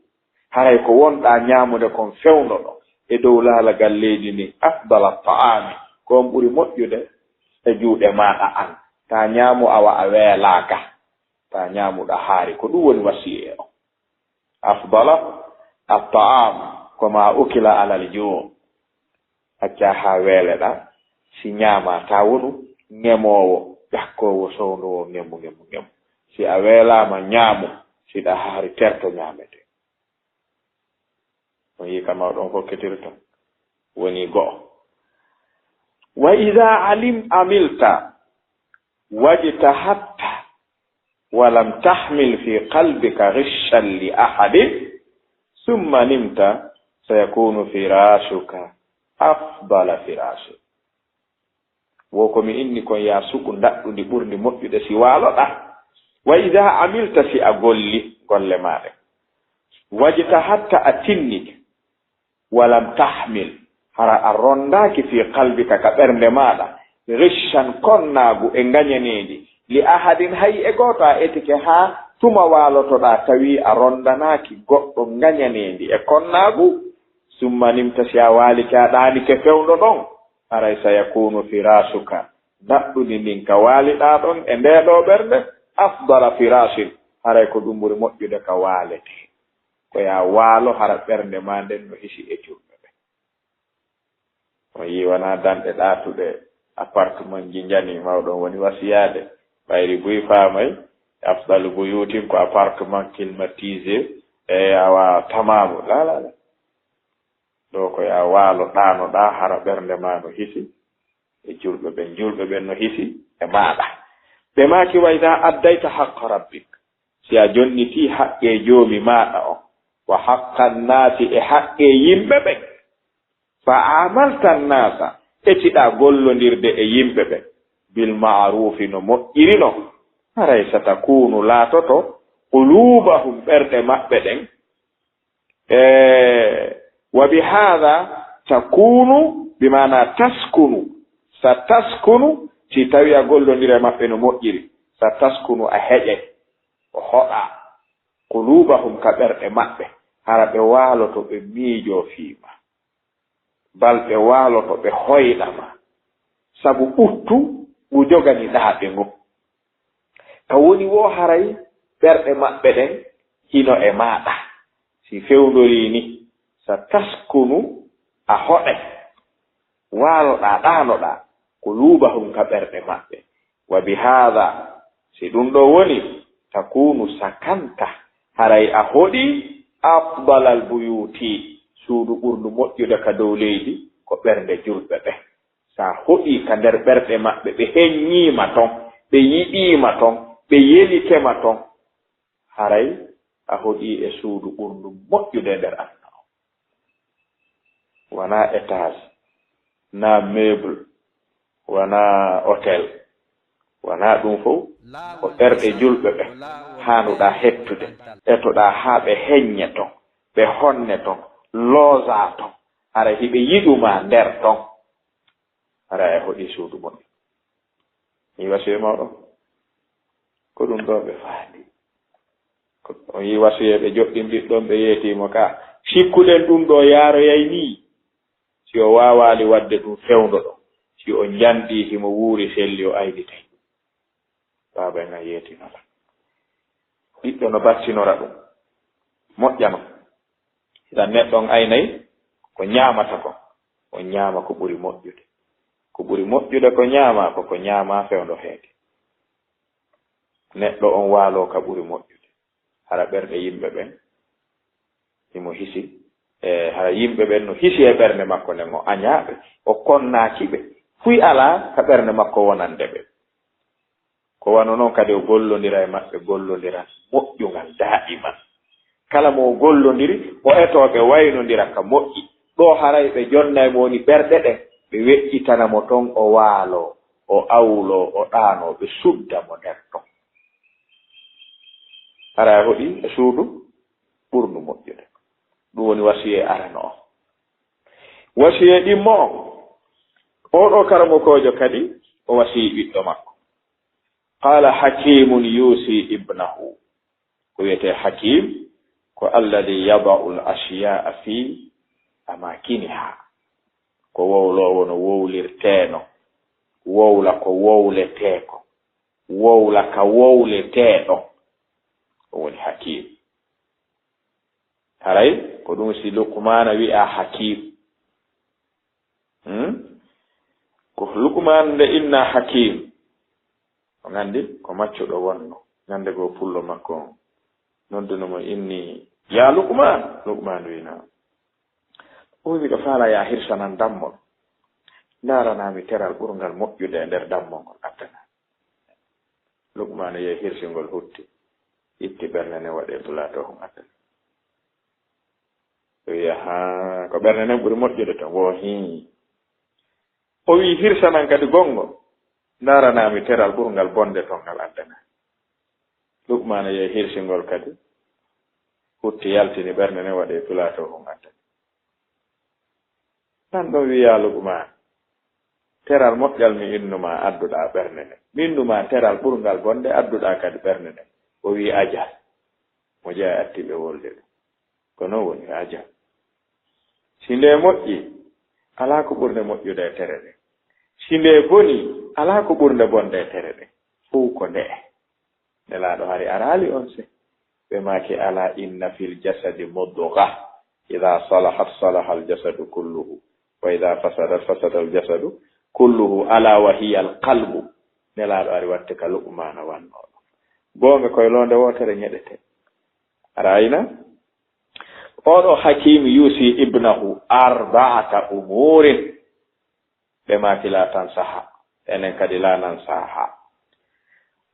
Haray ko wonɗaa ñaamude kon fewndo ɗo e dow laalagal leydi ndin, afdala ta'ami, ko on ɓuri moƴƴude e juuɗe maaɗa an. Ta ñaamu awa a weelaaka, ta ñaamuɗaa haari. Ko ɗum woni wasiyee o. Afdala at-ta'am ko ma ukila alal juu'. Accaa haa weeleɗaa, si ñaamaa, taa wonu ŋemoowo, ƴakkoowo, sowndoowo, ŋemu, ŋemu, ŋemu. Si a weelaama, ñaamu, si ɗa haari, terto ñaametee. On yi'i ka mawɗo on hokkitirta. Woni go'o. Wa iza alim-, amilta, wajtahadta, wa lam tahmil fi qalbika ghishshan li ahadin, thumma nimta, sayakunu firashuka afdala firashin. Wo ko mi inni kon, yaa suɓu ndaɗɗundi ɓurndi moƴƴude si waaloɗaa. Wa iza amilta, si a golli golle maa ɗen. Wajtahadta, a tinnike. Walam tahmil, hara a rondaaki fi qalbika, ka ɓernde maaɗa, ghishshan, konnaagu e ngañaneendi, li ahadin, hay e gooto a etike haa tuma waalotoɗaa, tawi a rondanaaki goɗɗo ngañaneendi e konnaagu, summa nimta, si a waalike a ɗaanike fewndo ɗon, haray sayakunu firashuka, ndaɗɗundi ndin ka waaliɗaa ɗon e ndee ɗoo ɓernde, afdala firashin, haray ko ɗum ɓuri moƴƴude ka waaletee. Ko yaa waalo, hara ɓernde maa nden no hisi e julɓe ɓen. On yii, wanaa danɗe ɗaatuɗe, appartement ji njani, mawɗo on woni wasiyaade. Ɓayri buy faamay, afdalu buyutin ko appartement climatisé, e awa tamamu. La, la, la. Ɗoo ko yaa waalo ɗaanoɗaa, hara ɓernde maa no hisi e julɓe ɓen, julɓe ɓen no hisi e maaɗa. Ɓe maaki, "Wa iza addayta haqqa rabbik," si a jonnitii haqqee Joomi maaɗa on, "wa haqqa nnaasi," e haqqee yimɓe ɓen, "fa amalta nnaasa," etiɗaa gollondirde e yimɓe ɓen, "bil ma'ruufi," no moƴƴiri non, haray, "satakunu," laatoto, "quluubahum," ɓerɗe maɓɓe ɗen, E, wa bi haadha takunu, bi maana taskunu. Sa taskunu, si tawi a gollondira e maɓɓe no moƴƴiri. Sa taskunu, a heƴay, o hoɗa, qulubahum, ka ɓerɗe maɓɓe, hara ɓe waaloto, ɓe miijoo fii ma. Bal ɓe waaloto, ɓe hoyɗa ma. Sabu ɓuttu ngu joganiɗaa ɓe ngun. Ka woni woo haray ɓerɗe maɓɓe ɗen hino e maaɗa. Si fewndorii ni, sa taskunu, a hoɗay. Waaloɗaa, ɗaanoɗaa, quluubahum, ka ɓerɗe maɓɓe. Wa bi haadha, si ɗum ɗoo woni, takunu sakanta, haray a hoɗii afdalal buyuuti, suudu ɓurndu moƴƴude ka dow leydi, ko ɓernde julɓe ɓen. Sa hoɗii ka nder ɓerɗe maɓɓe, ɓe heññii ma ton, ɓe yiɗii ma ton, ɓe yelike ma ton, haray a hoɗii e suudu ɓurndu moƴƴude e nder aduna on. Wanaa étage, na meuble, wona hôtel, wona ɗum fof. Ko ɓerɗe julɓe ɓe haanuɗaa heɓtude, etoɗaa haa ɓe heññe ton, ɓe honne ton, loosaa ton, hara hiɓe yiɗu ma nder ton. Hara a hoɗi suudu moƴƴo. Ni wasiye mawɗo. Ko ɗum ɗo ɓe faandi. Ko on yi wasiye ɓe joɗɗin ɓiɗɗon ɓe yeeti mo ka. Sikkuɗen ɗum ɗo yaaroyay ni. Si o waawaali waɗde ɗum fewndo ɗo. Si o njanɗi himo wuuri selli o aynitay. Baaba en a yeetinora. Ɓiɗɗo no battinora ɗum. Moƴƴano. Idan neɗɗo on aynay ko ñaamata kon, o ñaama ko ɓuri moƴƴude. Ko ɓuri moƴƴude ko ñaama ko ko ñaama fewndo heege. Neɗɗo on waaloo ka ɓuri moƴƴude. Hara ɓerɗe yimɓe ɓen himo hisi, e hara yimɓe ɓen no hisi e ɓernde makko nden, o añaaɓe, o konnaaki ɓe. Fuy alaa ka ɓernde makko wonande ɓe. Ko wano non kadi o gollondira e maɓɓe gollondiral moƴƴungal daa'iman. Kala mo o gollondiri, o etoo ɓe waynondira ka moƴƴi. Ɗo haray ɓe jonnay mo woni ɓerɗe ɗen, ɓe weƴƴitana mo ton o waaloo, o awloo, o ɗaanoo, ɓe sudda mo nder ton. Hara a hoɗi e suudu ɓurndu moƴƴude. Ɗum woni wasiyee arano on. Wasiyee ɗimmo on, oo ɗoo karamokoojo kadi o wasiyii ɓiɗɗo makko. Qaala hakiimun yuusii ibnahu. Ko wiyetee hakiim ko alladii yada'u al-ashiyaa'a fii amaakinihaa. Ko wowloowo no wowlirtee no, wowla ko wowletee ko, wowla ka wowletee ɗon. Ɗum woni hakiim. Haray ko ɗum si Luqmaana wi'aa hakiim. Hmm? Ko Luqmaan nde innaa hakiim. On anndi ko maccuɗo wonno. Ñande goo pullo makko on nodduno mo inni, "Yaa Luqmaan!" Luqmaan wi'i, "Naam." O wi'i, "Miɗo faalaa yaa hirsanan dammol. Ndaaranaa mi teral ɓurngal moƴƴude e nder dammol ngol, addana." Luqmaana yehi hirsi ngol hutti, itti ɓernde nden waɗi e plateau on addani. O wi'i, "Ahaa, ko ɓernde nden ɓuri moƴƴude ton?" Wo hii. O wi'i, "Hirsanan kadi gonngo, ndaaranaa mi teral ɓurngal bonde ton ngal addana." Luqmaana yehi hirsi ngol kadi, hutti yaltini ɓernde nden waɗi e plateau on addani. Nan ɗon wi'i, "Yaa Luqmaan, teral moƴƴal mi innu ma adduɗaa ɓernde nden. Mi innu ma teral ɓurngal bonde adduɗaa kadi ɓernde nden." O wi'i, "Ajal." Mo jeyaa atti ɓe wolde ɗum. Ko non woni ajal. Si nde moƴƴi, alaa ko ɓurnde moƴƴude e tere ɗen. Si nde boni, alaa ko ɓurnde bonde e tere ɗen. Fow ko nde'e. Nelaaɗo hari araali on se. Ɓe maaki, "Alaa inna fil jasadi mudga, idaa salahat salahal jasadu kulluhu, wa idaa fasadat fasadal jasadu kulluhu, alaa wa hiyal qalbu." Nelaaɗo ari watte ka Luqmaana wannoo ɗum. Goonga koye loonde wootere ñeɗetee. Arayna? Oo ɗoo Hakiim yuusii ibnahu arba'ata umuurin. Ɓe maaki, "Laa tansaha." Enen kadi, "Laa nansaha."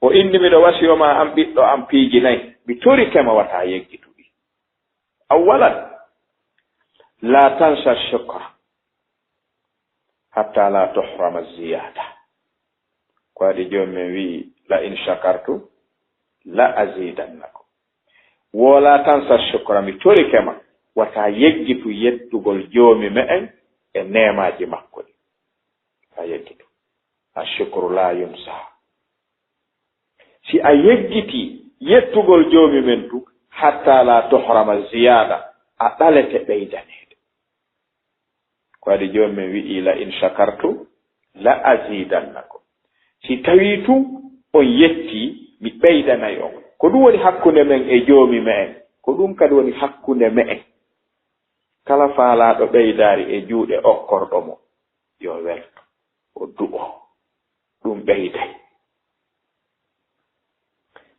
O inni, "Miɗo wasiyoo ma an ɓiɗɗo an piiji nay. Mi torike ma wata yeggitu ɗi. Awwalan, laa tansa shukra hatta laa tuhrama ziyaada." Ko waɗi Joomi men wi'i, "La in shakartum la azidannakum." Wala tansa shukra, mi torike ma, wata yeggitu yettugol Joomi me'en e neemaaji makko ɗi. Wata yeggitu. Ashukru la yunsa. Si a yeggiti yettugol Joomi men tun, hatta la tuhrama ziyaada, a ɗalete ɓeydaneede. Ko waɗi Joomi men wi'i, "La in shakartum la azidannakum." Si tawii tun on yettii, mi ɓeydanay on. Ko ɗum woni hakkunde men e Joomi me'en. Ko ɗum kadi woni hakkunde me'en. Kala faalaaɗo ɓeydaari e juuɗe okkorɗo mo, yo welto, o du'o. Ɗum ɓeyday.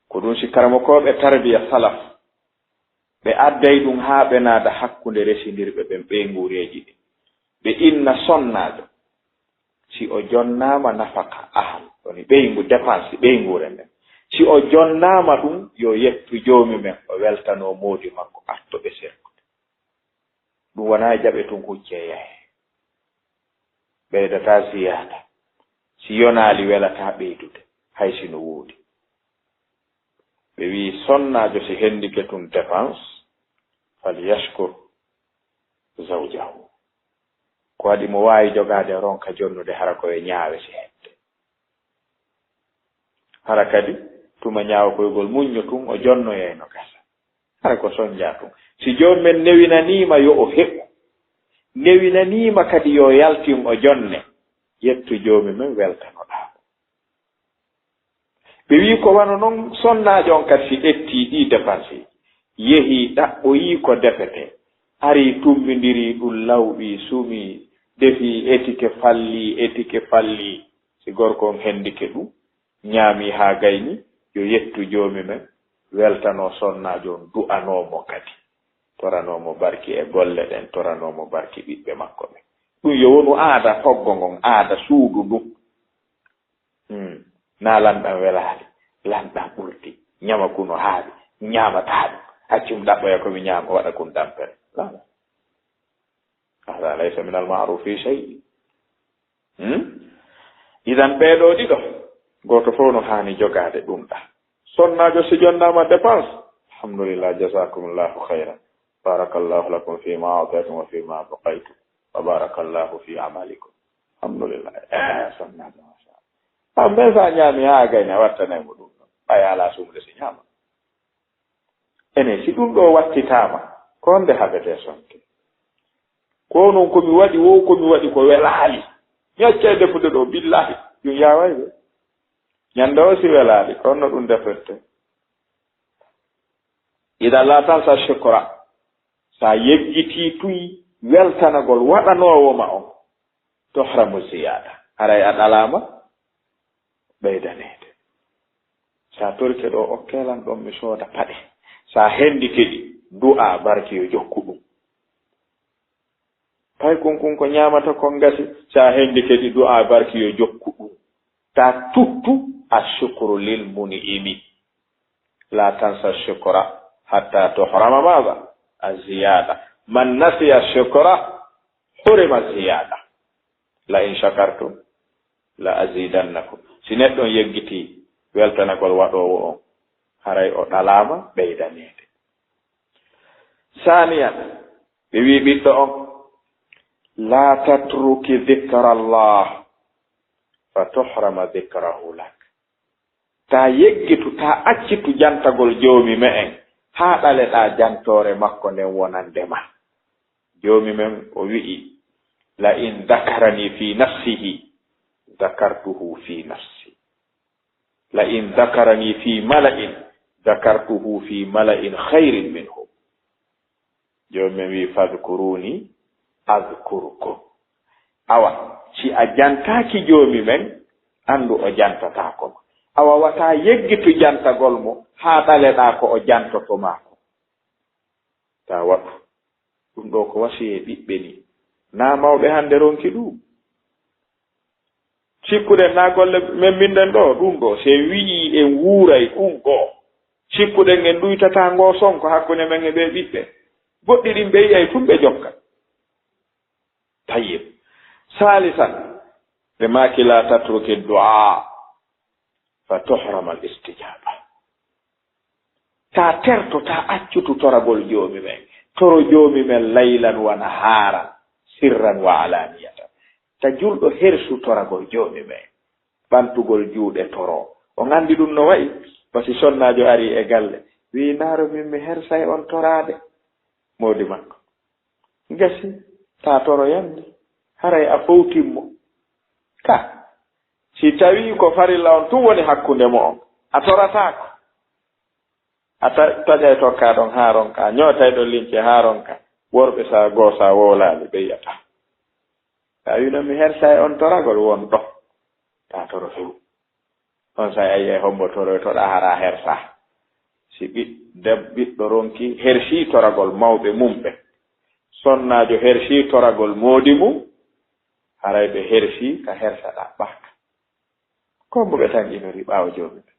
Ko ɗum si karamokooɓe tarbiya salaf, ɓe adday ɗum haa ɓe naada hakkunde resindirɓe ɓen ɓeynguureeji ɗin. Ɓe inna sonnaajo, si o jonnaama nafaka ahal, woni ɓeyngu, dépense ɓeynguure nden. Si o jonnaama ɗum, yo yettu Joomi men, o weltanoo moodi makko, arto ɓe serkude. Ɗum wonaa e jaɓe tun huccee yahee. ɓeydataa ziyaada. Si yonaali welataa ɓeydude, hay si no woodi. Ɓe wi'i sonnaajo si hendike tun dépense, fal yashkur zawjahu. Ko waɗi mo waawi jogaade ronka jonnude hara ko e ñaawe si hedde. Hara kadi tuma ñaawokoygol muñño tun o jonnoyay no gasa. Hara ko sonjaa tun. Si joom men newinaniima yo o heɓu, newinaniima kadi yo yaltin o jonne, yettu joomi men weltanoɗaa mo. Ɓe wi'i ko wano non sonnaajo on kadi si ƴettii ɗii dépense, yehii ɗaɓɓoyii ko defetee, arii tummbindirii ɗun lawɓii, sumii, defii etike fallii, etike fallii. Si gorko on hendike ɗun, ñaamii haa gayni, yo yettu joomi men, weltanoo sonnaajo on, du'anoo mo kadi. Toranoo mo barki e golle ɗen, toranoo mo barki ɓiɓɓe makko ɓen. Ɗun yo wonu aada toggo ngon, aada suudu ndun. Hmm. Naa lanɗan welaali, lanɗan ɓurdi, ñama kuno haaɗi, ñaamataa ɗun. Accum ɗaɓɓoya ko mi ñaama, waɗa kun dampere. Laa, laa. Hada laysa min al ma'ruf fi shay. Hmm? Idan ɓee ɗoo ɗiɗo, gooto fow no haani jogaade ɗun ɗaa. Sonnaajo si jonnaama dépense, alhamdulillah, jazakumullahu khayran. Barakallahu lakum fi ma a'taytum wa fi ma abqaytum. Wa barakallahu fi amalikum. Alhamdulillah. Eh, sonnaajo, masha Allah. Amben sa ñaami haa gayni a wattanay mo ɗun ɗon. Ɓay alaa sumude si ñaama. Ene, si ɗun ɗoo wattitaama, ko honde haɓetee sonke? Ko non ko mi waɗi, wo ko mi waɗi ko welaali. Mi accay defude ɗoo, billahi, ɗun yaaway de. Ñande o si welaali, ko honno ɗun defirte? Idan laa tansa shukra. Sa yeggitii tun weltanagol waɗanoowo ma on, tuhramu ziyaada. Haray a ɗalaama ɓeydaneede. Sa torike ɗoo, okkee lan ɗon mi sooda paɗe. Sa hendike ɗi, du'aa barki yo jokku ɗun. Pay kun kun ko ñaamata kon gasi, sa hendike ɗi, du'aa barki yo jokku ɗun. Ta tuttu ashukru lil mun'imi. La tansa shukra hatta tuhrama maza? Aziyada. Man nasiya shukra hurima ziyada. La in shakartum la azidannakum. Si neɗɗo on yeggitii weltanagol waɗoowo on, haray o ɗalaama ɓeydaneede. Saaniyan, ɓe wi'i ɓiɗɗo on, la tatruki dhikrallah fa tuhrama dhikrahu lak. Taa yeggitu, taa accitu jantagol Joomi me'en, haa ɗaleɗaa jantoore makko nden wonande ma. Joomi men o wi'i, la in dhakarani fi nafsihi, dhakartuhu fi nafsi. La in dhakarani fi mala'in, dhakartuhu fi mala'in khayrin minhum. Joomi men wi'i, fadhkuruni adhkurkum. Awa, si a jantaaki Joomi men, anndu o jantataako ma. Awa, wata yeggitu jantagol mo, haa ɗaleɗaa ko o jantoto maa kon. Taa waɗu. Ɗun ɗoo ko wasiyee ɓiɓɓe nii. Naa mawɓe hannde ronki ɗun. Sikkuɗen naa golle men min ɗen ɗoo, ɗun ɗoo, si en wi'ii en wuuray ɗun ɗoo, sikkuɗen en ɗuytataa ngoo sonko hakkunde men e ɓee ɓiɓɓe. Goɗɗi ɗin ɓe yi'ay tun ɓe jokka. Tayyib. Saalisan, ɓe maaki, laa tatruki du'aa fa tuhrama al-istijaaba. Taa terto, taa accutu toragol Joomi men. Toro Joomi men laylan wa nahaaran, sirran wa alaaniyatan. Ta julɗo hersu toragol Joomi men. Ɓantugol juuɗe toro. On anndi ɗun no wa'i? Basi sonnaajo arii e galle. Wi'i, naaro min mi hersay on toraade. Moodi makko. Gasi, taa toro yande. Haray a fowtin mo. Ka, si tawii ko farilla on tun woni hakkunde mo'on, a torataako. A ta-, taƴay tokkaa ɗon haa ronkaa, ñootay ɗon lince haa ronkaa. Worɓe sa goo sa wowlaali, ɓe yi'ataa. Sa wi'no mi hersa e on toragol, won ɗo. Taa toro few. On sa ayi e hombo toroytoɗaa hara hersaa. Si ɓi-, deb-, ɓiɗɗo ronki, hersii toragol mawɓe mum ɓen. Sonnaajo hersii toragol moodi mum, haray ɓe hersii ka hersa ɗaɓɓaaka. Ko mbo ɓe tan inori ɓaawo Joomi ɓe?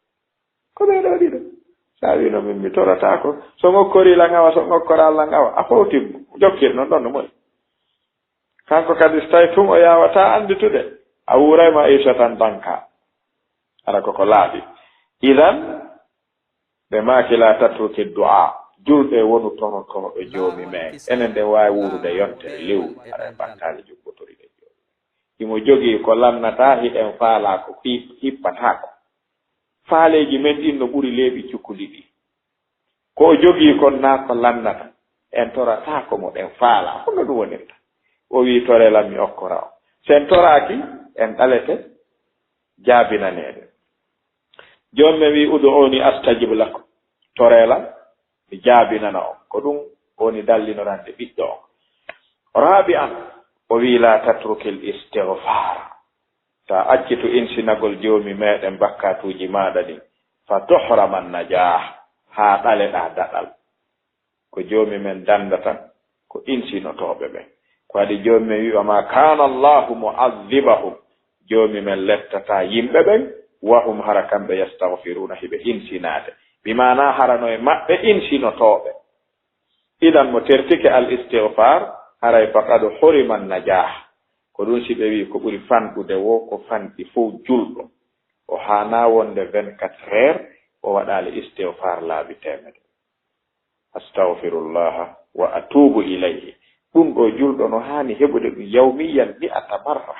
Ko ɓee ɗoo ɗiɗo. Sa wi'no min mi torataako, so ŋokkorii lan awa, so ŋokkoraali lan awa, a fowtin mo. Jokkir non ɗon no moƴƴi. Kanko kadi, so tawi tun o yaawataa annditude, a wuuray ma iisa tan danka. Hara ko ko laaɓi. Idan, ɓe maaki, "La tatruki du'a." Julɓe, wonu torotooɓe Joomi men. Enen ɗen waawi wuurude yontere lewru, hara en ɓantaali jubbotori ɗen Joomi. Himo jogii ko lannataa, hiɗen faalaa ko hi-, hippataako. Faaleeji men ɗin no ɓuri leeɓi cukuli ɗi. Ko o jogii kon naa ko lannata. En torataa ko mo ɗen faalaa. Honno ɗum wonirta? O wi'i, "Toree lan, mi okkora on." Si en toraaki, en ɗalete jaabinaneede. Joomi men wi'i, "Udu'uni astajib lakum." Toree lan, mi jaabinana on. Ko ɗum woni dallinorande ɓiɗɗo on. Raabi'an, o wi'i, "La tatrukil istighfar." Taa accitu insinagol Joomi meɗen bakkaatuuji maaɗa ɗin, "fa tuhrama najah," haa ɗaleɗaa daɗal. Ko Joomi men danndata ko insinotooɓe ɓen. Ko waɗi Joomi men wi'a, "Ma kana Allahu mu'adhibahum," Joomi men lettataa yimɓe ɓen, "wa hum," hara kamɓe, "yastaghfiruna," hiɓe insinaade. Bi maanaa hara no e maɓɓe insinotooɓe. Idan mo tertike al istighfar, haray faqad hurima najah. Ko ɗum si ɓe wi'i ko ɓuri fanɗude wo ko fanɗi fow julɗo. O haanaa wonde vingt-quatre heures o waɗaali istighfar laabi teemedere. "Astaghfirullaha wa atubu ilayhi." Ɗum ɗo julɗo no haani heɓude ɗum yawmiyan mi'ata marra.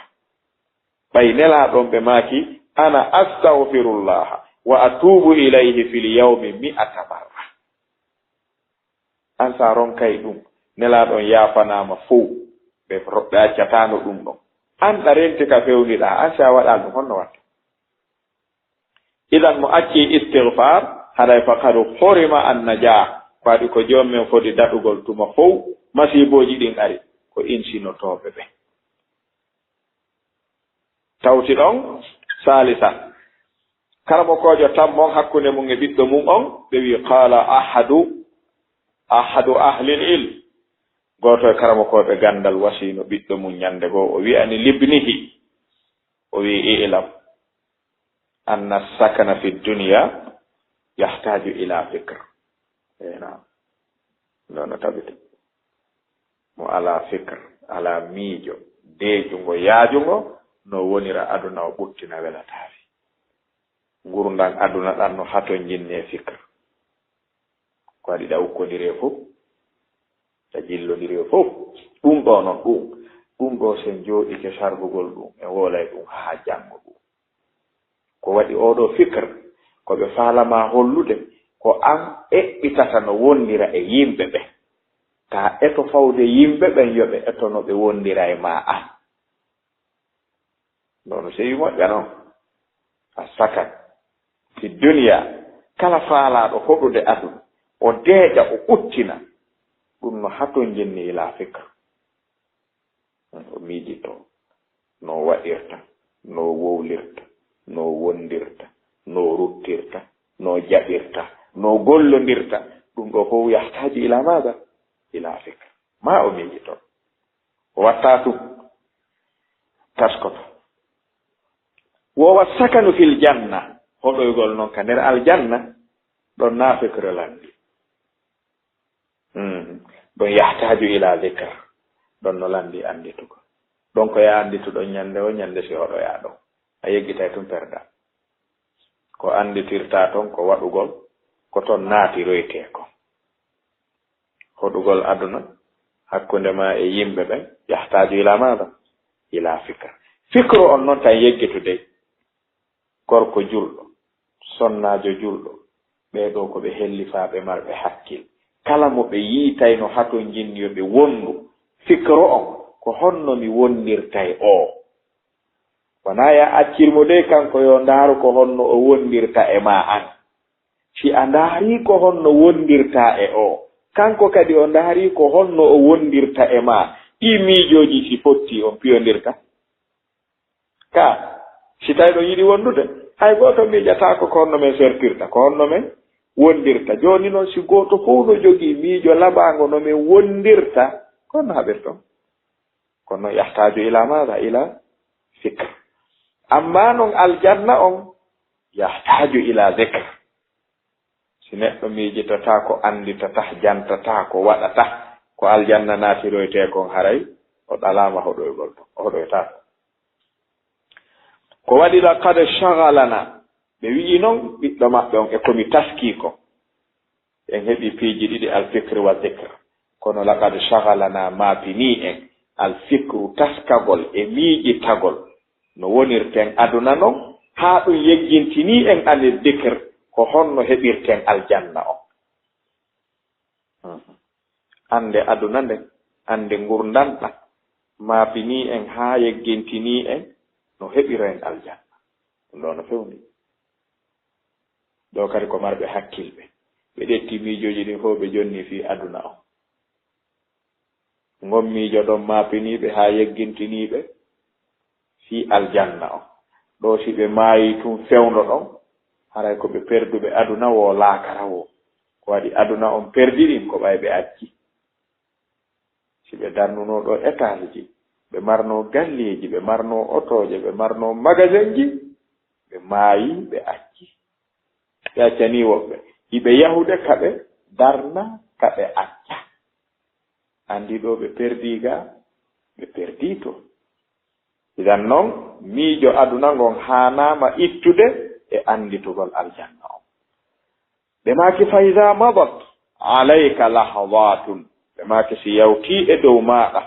Ɓay Nelaaɗo on ɓe maaki, "Ana astaghfirullaha wa atubu ilayhi fil yawmi mi'ata marra." An sa ronkay ɗum, Nelaaɗo on yaafanaama fow, ɓe ro-, ɓe accataano ɗum ɗon. An ɗa renti ka fewniɗaa, an si a waɗaali ɗum, honno watta? Idan mo acci istighfar, haray faqad hurima an najah, ko waɗi ko Joomi men fodi daɗugol tuma fow, masiibooji ɗin ari, ko insinotooɓe ɓen. Tawti ɗon, salisan, karamokoojo tammon hakkunde mum e ɓiɗɗo mum on, ɓe wi'i, "Qala ahadu, ahadu ahlil ilm." Gooto e karamokooɓe ganndal wasiino ɓiɗɗo mum ñannde goo, o wi'ani libnihi, o wi'i, "I'lam anna sakana fi dunya yahtaju ila fikr." Eey, naam. Ɗon no tabiti. Mo alaa fikr, alaa miijo, deeƴungo, yaajungo, no wonira aduna o ɓuttina welataari. Ngurndan aduna ɗan no hatonjinni e fikr. Ko waɗi ɗa ukkondiri e fof, ɗa jillondiri e fof. Ɗum ɗo noon, ɗum, ɗum ɗo sen jooɗike sargugol ɗum, en woolay ɗum haa janngo ɗum. Ko waɗi oo ɗoo fikr, ko ɓe faalama hollude, ko an eɓɓitata no wondira e yimɓe ɓen. Taa eto fawde yimɓe ɓen, yo ɓe eto no ɓe wondira e maa an. Ɗoo no sewi moƴƴa non. A sakat. Fi duniya, kala faalaaɗo hoɗude aduna, o deeƴa, o ɓuttina, ɗum no hatonjinni ila fikr. O miijitoo no o waɗirta, no o wowlirta, no o wondirta, no o ruttirta, no o jaɓirta, no o gollondirta. Ɗum ɗoo fof yahtaaju ila maada? Ila fikr. Ma o miijitoo. O watta ɗum. Taskoto. Wo wa sakanu fil janna. Hoɗoygol noon ka nder aljanna. Ɗon naa fikr landi. Hmm. Ɗon yahtaaju ila dhikr. Ɗon no landi annditugol. Ɗon ko yaa annditu ɗon ñannde o ñannde si hoɗoyaa ɗon. A yeggitay tun perda. Ko annditirtaa ton ko waɗugol, ko ton naatiroytee kon. Hoɗugol aduna hakkunde maa e yimɓe ɓen yahtaaju ila maada? Ila fikr. Fikru on noon tan yeggitu dey. Gorko julɗo, sonnaajo julɗo, ɓee ɗoo ko ɓe hellifaaɓe marɓe hakkil. Kala mo ɓe yiitay no hatonjinni yo ɓe wondu, fikro on, ko honno mi wondirtay oo? Wonaa ya accir mo dey kanko yo ndaaru ko honno o wondirta e maa an. Si a ndaarii ko honno wondirtaa e oo, kanko kadi o ndaarii ko honno o wondirta e maa, ɗii miijooji si fotti on piyondirta? Ka, si tawi ɗon yiɗi wondude, hay gooto miijataako ko honno men sertirta, ko honno men wondirta. Jooni noon, si gooto fof no jogii miijo laɓaango no men wondirta, ko honno haɓirton? Kono yahtaaju ila maada? Ila fikr. Amma noon aljanna on, yahtaaju ila dhikr. Si neɗɗo miijitataa ko, annditataa, jantataa ko, waɗataa ko aljanna naatiroytee kon, haray O ɗalaama hoɗoygol ton, o hoɗoytaako. Ko waɗi laqad shagalana, ɓe wi'i non ɓiɗɗo maɓɓe on e ko mi taskii ko. En heɓi piiji ɗiɗi, alfikri wa zikr. Kono laqad shagalana maapinii en, alfikru taskagol e miijitagol no wonirten aduna non, haa ɗum yeggintinii en ani zikr, ko honno heɓirten aljanna on. Annde aduna nden, annde ngurndan ɗan, maapinii en haa yeggintinii en no heɓiren aljanna. Ɗum ɗo no fewndi. Ɗo kadi ko marɓe hakkilɓe. Ɓe ƴetti miijooji ɗin fof ɓe jonni fii aduna on. Ngon miijo ɗon maapinii ɓe haa yeggintinii ɓe fii aljanna on. Ɗo si ɓe maayii tun fewndo ɗon, haray ko ɓe perduɓe aduna woo laakara woo. Ko waɗi aduna on perdi ɗin ko ɓay ɓe acci. Si ɓe darnunoo ɗo étage ji, ɓe marnoo galleeji, ɓe marnoo otooje, ɓe marnoo magasin ji, ɓe maayii, ɓe acci. Ɓe accanii woɓɓe. Hiɓe yahude ka ɓe darna, ka ɓe acca. Anndi ɗo ɓe perdii ga, ɓe perdii to. Idan non, miijo aduna ngon haanaama ittude e annditugol aljanna on. Ɓe maaki, "Fa iza madat alayka lahzatun." Ɓe maaki, "Si yawtii e dow maaɗa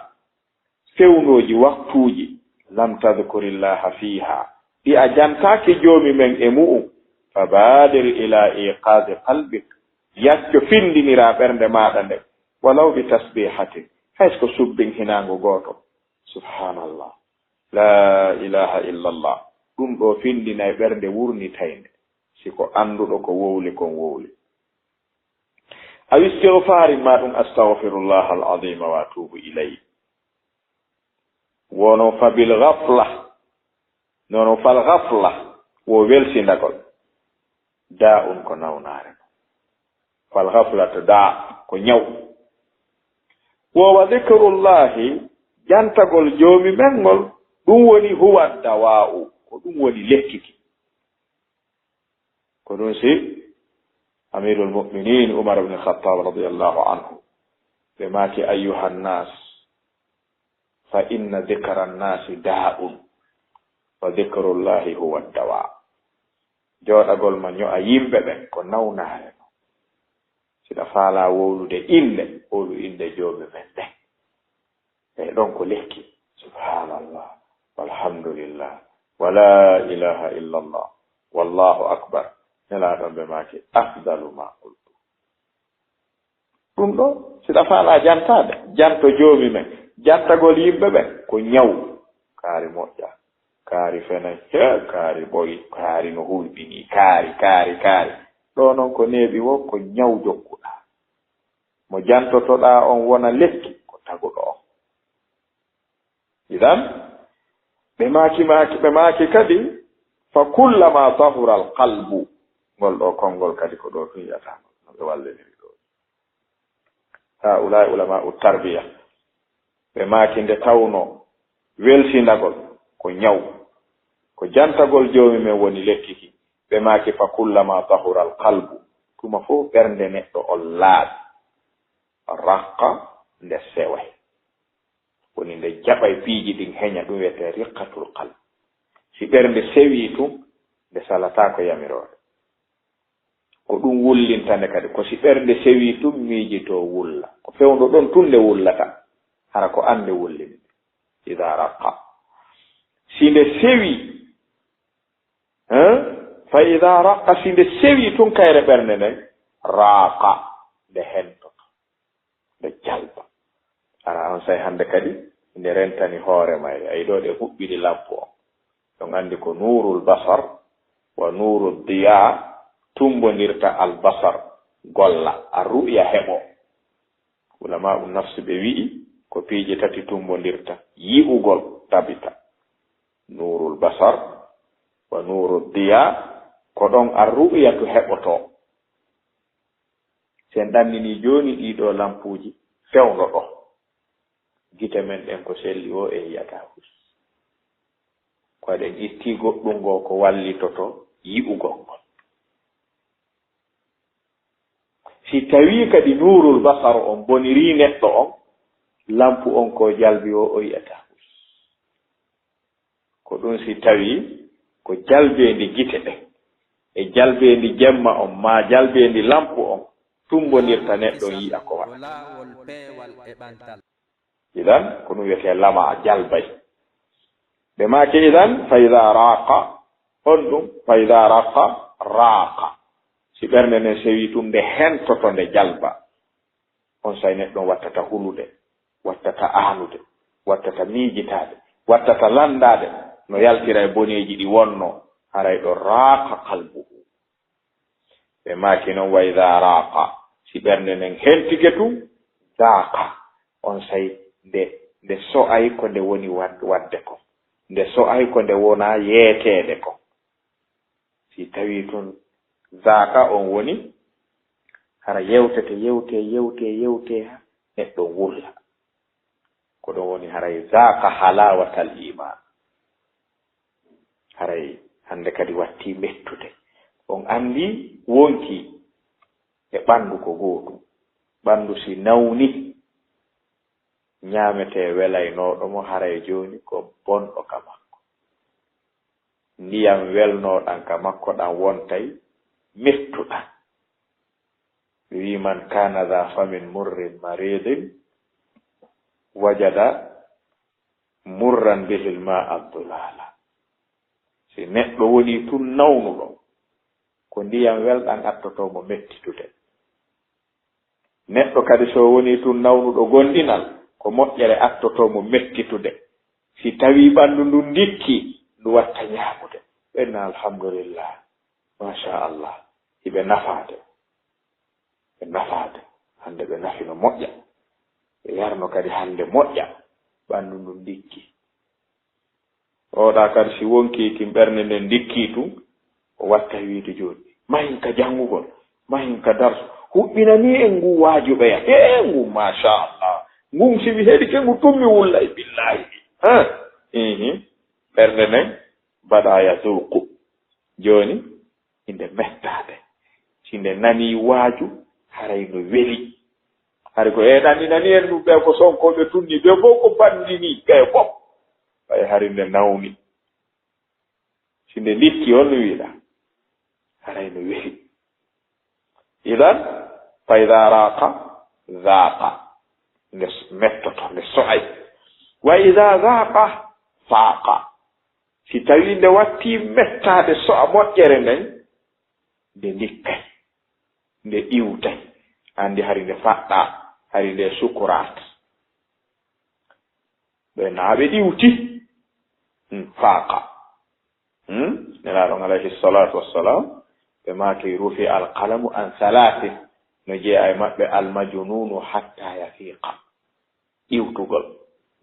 fewndooji waktuuji, lam tadhkurillaha fiha, ɗi a jantaaki Joomi men e mu'un, fabadir ila iqazi qalbik, yacco findiniraa ɓernde maaɗa nden, walaw bi tasbihatin, hay so ko subbin hinaango gooto." Subhanallah. La ilaha illallah. Ɗum ɗo findinay ɓernde wurnitaynde. Si ko annduɗo ko wowli kon wowli. Aw istighfarin, ma ɗum astaghfirullah al-azim wa atubu ilayh. Wono fa bil ghafla, nono fal ghafla wo welsindagol. Da'un ko nawnaare. Fal ghaflatu da ko ñaw. Wo wa dhikrullahi, jantagol Joomi men ngol, ɗum woni huwa dawa'u, ko ɗum woni lekki ki. Ko ɗum si Amirul Mu'minin Umar ibn Khattab radiyallahu anhu, ɓe maaki, "Ayyuhan nas, fa inna dhikran nasi da'un, wa dhikrullahi huwa dawa." Jooɗagol ma ño'a yimɓe ɓen ko nawnaare non. Si ɗa faalaa wowlude innde, wowlu innde Joomi men nden. E ɗon ko lekki. Subhanallah, walhamdulillah, wa la ilaha illallah, wallahu akbar. Nelaaɗo ɓe maaki, "Afdalu ma qultu." Ɗum ɗo, si ɗa faalaa jantaade, janto Joomi men, jantagol yimɓe ɓen, ko ñaw. Kaari moƴƴa, kaari fenay, he, kaari ɓoyi, kaari no hulɓinii, kaari, kaari, kaari. Ɗo non ko neeɓi wo, ko ñaw jokkuɗaa. Mo jantotoɗaa on wona lekki, ko taguɗo on. Idan, ɓe maaki, maaki, ɓe maaki kadi, "Fa kullama tahura al qalbu." Ngol ɗo konngol kadi ko ɗo tun yiyata, no ɓe walliniri ɗo. Haulai ulama'u tarbiya. Ɓe maaki nde tawno welsindagol ko ñaw, ko jantagol Joomi men woni lekki ki. Ɓe maaki, "Fa kullama tahura al qalbu." Tuma fof ɓernde neɗɗo on laaɓi. Raqqa, nde seway. Woni nde jaɓay piiji ɗin heña, ɗum wiyetee riqqatul qalb. Si ɓernde sewii tun, nde salataa ko yamiroore. Ko ɗum wullinta nde kadi. Ko si ɓernde sewii tun miijitoo wulla. Ko fewndo ɗon tun nde wullata. Hara ko an nde wullini. Ida raqqa. Si nde sewii, hein? Fa ida raqqa, si nde sewii tun kayre ɓernde nden, raaqa, nde hentoto. Nde jalba. Ara on say hannde kadi nde rentani hoore mayre. Ay ɗo ɗe huɓɓiri lampu on. Ɗon anndi ko nuurul basar wa nuurul diya tumbondirta al basar golla, ar ru'ya heɓo. Ulama'u nafsi ɓe wi'i ko piiji tati tumbondirta, yi'ugol tabita. Nuurul basar wa nuurul diya, ko ɗon ar ru'yatu heɓoto. Si en ɗannini jooni ɗii ɗoo lampuuji, fewndo ɗo, gite men ɗen ko selli o e yi'ata hus. Ko eɗen itti goɗɗum goo ko wallitoto yi'ugol ngol. Si tawii kadi nuurul basar on bonirii neɗɗo on, lampu on ko jalbi o, o yi'ataa. Ko ɗum si tawii ko jalbeendi gite ɗen e jalbeendi jemma on maa jalbeendi lampu on tumbondirta neɗɗo on yi'a ko waɗata. Idan, ko ɗum wiyetee lama a jalbay. Ɓe maaki idan, fa ida raqa, on ɗum, fa ida raqa, raqa. Si ɓernde nden sewii tun, nde hentoto, nde jalba. On say neɗɗo on wattata hulude, wattata aanude, wattata miijitaade, wattata lanndaade no yaltira e boneeji ɗi wonnoo, haray ɗo raaqa qalbuhu. Ɓe maaki non, wa idaa raaqa, si ɓernde nden hentike tun, zaaqa, on say nde, nde so'ay ko nde woni wad-, wadde kon, nde so'ay ko nde wonaa yeeteede kon. Si tawii tun zaaka on woni, hara yewtete, yewtee, yewtee, yewtee, haa neɗɗo wulla. Ko ɗon woni haray zaaka halaawatal iimaan. Haray hannde kadi wattii mettude. On anndi wonkii e ɓanndu ko gootum. Ɓanndu si nawni, ñaametee welaynooɗo mo, haray jooni ko bonɗo ka makko. Ndiyam welnooɗam ka makko ɗam wontay mettuɗam. Wi man kana dha famin murrin maridin wajada murran bihil ma'a dulala. Si neɗɗo woni tun nawnuɗo, ko ndiyam welɗam attoto mo mettitude. Neɗɗo kadi so woni tun nawnuɗo gomɗinal, ko moƴƴere attoto mo mettitude. Si tawii ɓanndu ndun ndikki, ndu watta ñaamude. Ɓen na alhamdulillah, masha Allah, hiɓe nafaade. Ɓe nafaade. Hannde ɓe nafi no moƴƴa. Ɓe yarno kadi hannde moƴƴa. Ɓanndu ndun ndikki. Oɗa kadi si wonkii kin ɓernde nden ndikkii tun, o watta wiide jooni, mahin ka janngugol, mahin ka darsu, huɓɓinanii en ngu waajuɓeya. Ee, ngu, masha Allah. Ngun si mi heɗike ngu tun mi wullay, billahi. Ha? Ihi. Ɓernde nden mbaɗa yazuuqu. Jooni, inde mettaade. Si nde nanii waaju, haray no weli. Hari ko e ɗanɗinani en ɗum, ɓe ko sonkooɓe tunni, ɓe fof ko banndini, ɓe fof. Ɓay hari nde nawni. Si nde likki, on no wiɗa? Haray no weli. Idan, fa ida raqa, zaqa. Nde s-, mettoto, nde so'ay. Wa ida zaqa, faqa. Si tawii nde wattii mettaade so'a moƴƴere nden, nde ndikkay, nde iwtay. Anndi hari nde faɗɗaa, hari nde sukuraat. Ɓe naa ɓe iwti, hmm, faaqa. Hmm? Nelaaɗo on alayhi salaatu wassalaam, ɓe maaki, rufi alqalamu an salaasin, no jeyaa e maɓɓe almajunuunu hatta yafiiqa. Iwtugol.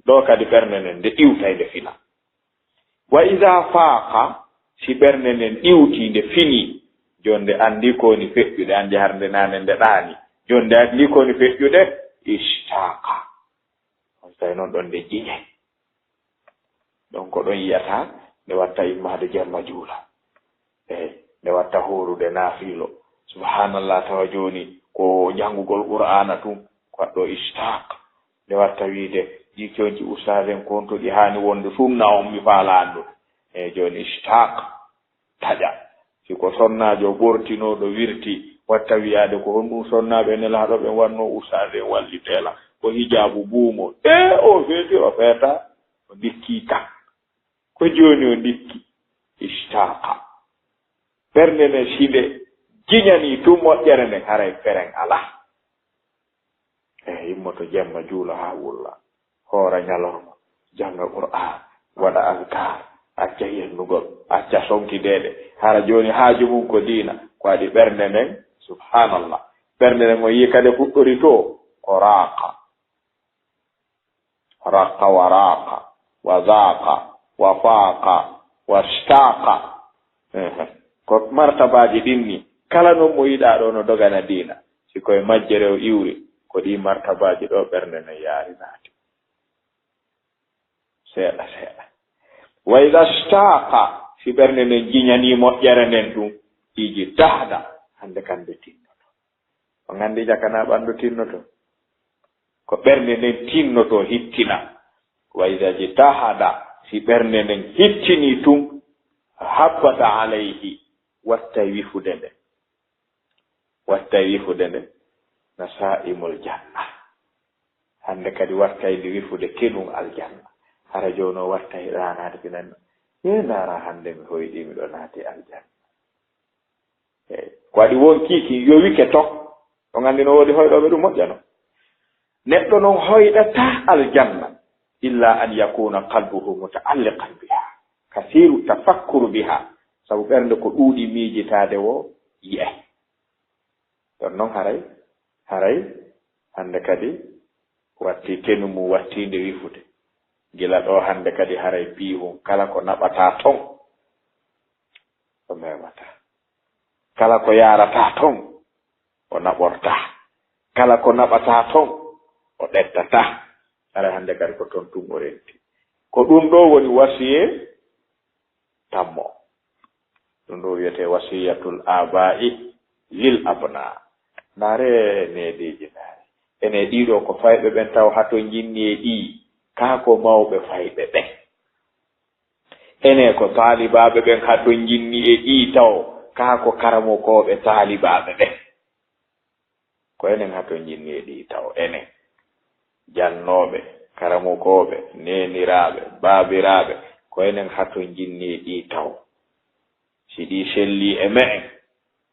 Ɗo kadi ɓernde nden, nde iwtay, nde fina. Wa idaa faaqa, si ɓernde nden iwtii, nde finii, jooni nde anndii ko woni feƴƴude, anndi har nde naane nde ɗaanii. Jooni nde anndii ko woni feƴƴude, istaaqa. On tawi noon ɗon nde jiñay. Ɗon ko ɗon yiyata nde watta immaade jemma juula. Eey, nde watta hoorude naafiilo. Subhaanallah, tawa jooni ko janngugol Qur'aana tun, ko waɗɗo istaaq. Nde watta wiide, ɗi conci ustaaden kon to ɗi haani wonde sunna on mi faalaa anndude. Eey, jooni istaaq. Taƴa. Si ko sonnaajo ɓortinooɗo wirti, watta wiyaade ko honɗum sonnaaɓe Nelaaɗo ɓen wannoo ustaade en walliteela. Ko hijaabu buumo. Ee, o feeti, o feeta, o ndikkii kan. Ko jooni o ndikki. Istaaqa. Ɓernde nden si nde jiñanii tun moƴƴere nden, haray feren alaa. E yimmoto jemma, juula haa wulla, hoora ñalorma, jannga Qur'aan, waɗa azkaar, acca yennugol, acca sonkideede. Hara jooni haaju mum ko diina, ko waɗi ɓernde nden, subhaanallah. Ɓernde nden o yii kadi fuɗɗori to, ko raaqa. Raqqa wa raaqa, wa zaaqa, wa faaqa, wa staaqa. Ehe. Ko martabaaji ɗin ni, kala non mo yiɗaa ɗo no dogana diina. Si koye majjere o iwri, ko ɗii martabaaji ɗo ɓernde nden yaari naati. Seeɗa, seeɗa. Wa idaa staaqa, si ɓernde nden jiñanii moƴƴere nden ɗum, ijtahada, hannde kan nde tinnoto. On anndi jakana ɓanndu tinnoto. Ko ɓernde nden tinnoto hittina. Wa ida jtahada, si ɓernde nden hittini tun, habbata alayhi, wattay wifude nde. Wattay wifude nde, nasaimul janna. Hannde kadi wattay ndi wifude kenun aljanna. Hara jooni o wattay ɗaanaade ɓe nan. Ye ndaara hannde mi hoyɗii miɗo naati aljanna. Eey. Ko waɗi won kiiki yowike to. On anndi no woodi hoyɗooɓe ɗum moƴƴano. Neɗɗo non hoyɗataa aljanna, illa an yakuna qalbuhu mutaalliqan biha, kasiru tafakkuru biha, sabu ɓernde ko ɗuuɗi miijitaade wo yi'ay. Ɗon non haray, haray hannde kadi watti kenu mum wattiinde wifude. Gila ɗo hannde kadi haray piihun kala ko naɓataa ton, o memataa. Kala ko yaarataa ton, o naɓortaa. Kala ko naɓataa ton, o ɗettataa. Haray hannde kadi ko ton tun o renti. Ko ɗum ɗo woni wasiyee tammo. Ɗum ɗo wiyetee wasiyatul aba'i lil abna. Ndaare needeeji ndaare. Ene ɗiɗo ko fayɓe ɓen taw hato njinni e ɗi. Kaa ko mawɓe fayɓe ɓen. Enen ko taalibaaɓe ɓen hato njinni e ɗi taw. Kaa ko karamokooɓe taalibaaɓe ɓen. Ko enen hato njinni e ɗi taw. Enen. Jannooɓe, karamokooɓe, neeniraaɓe, baabiraaɓe, ko enen hato njinni e ɗi taw. Si ɗi selli e me'en,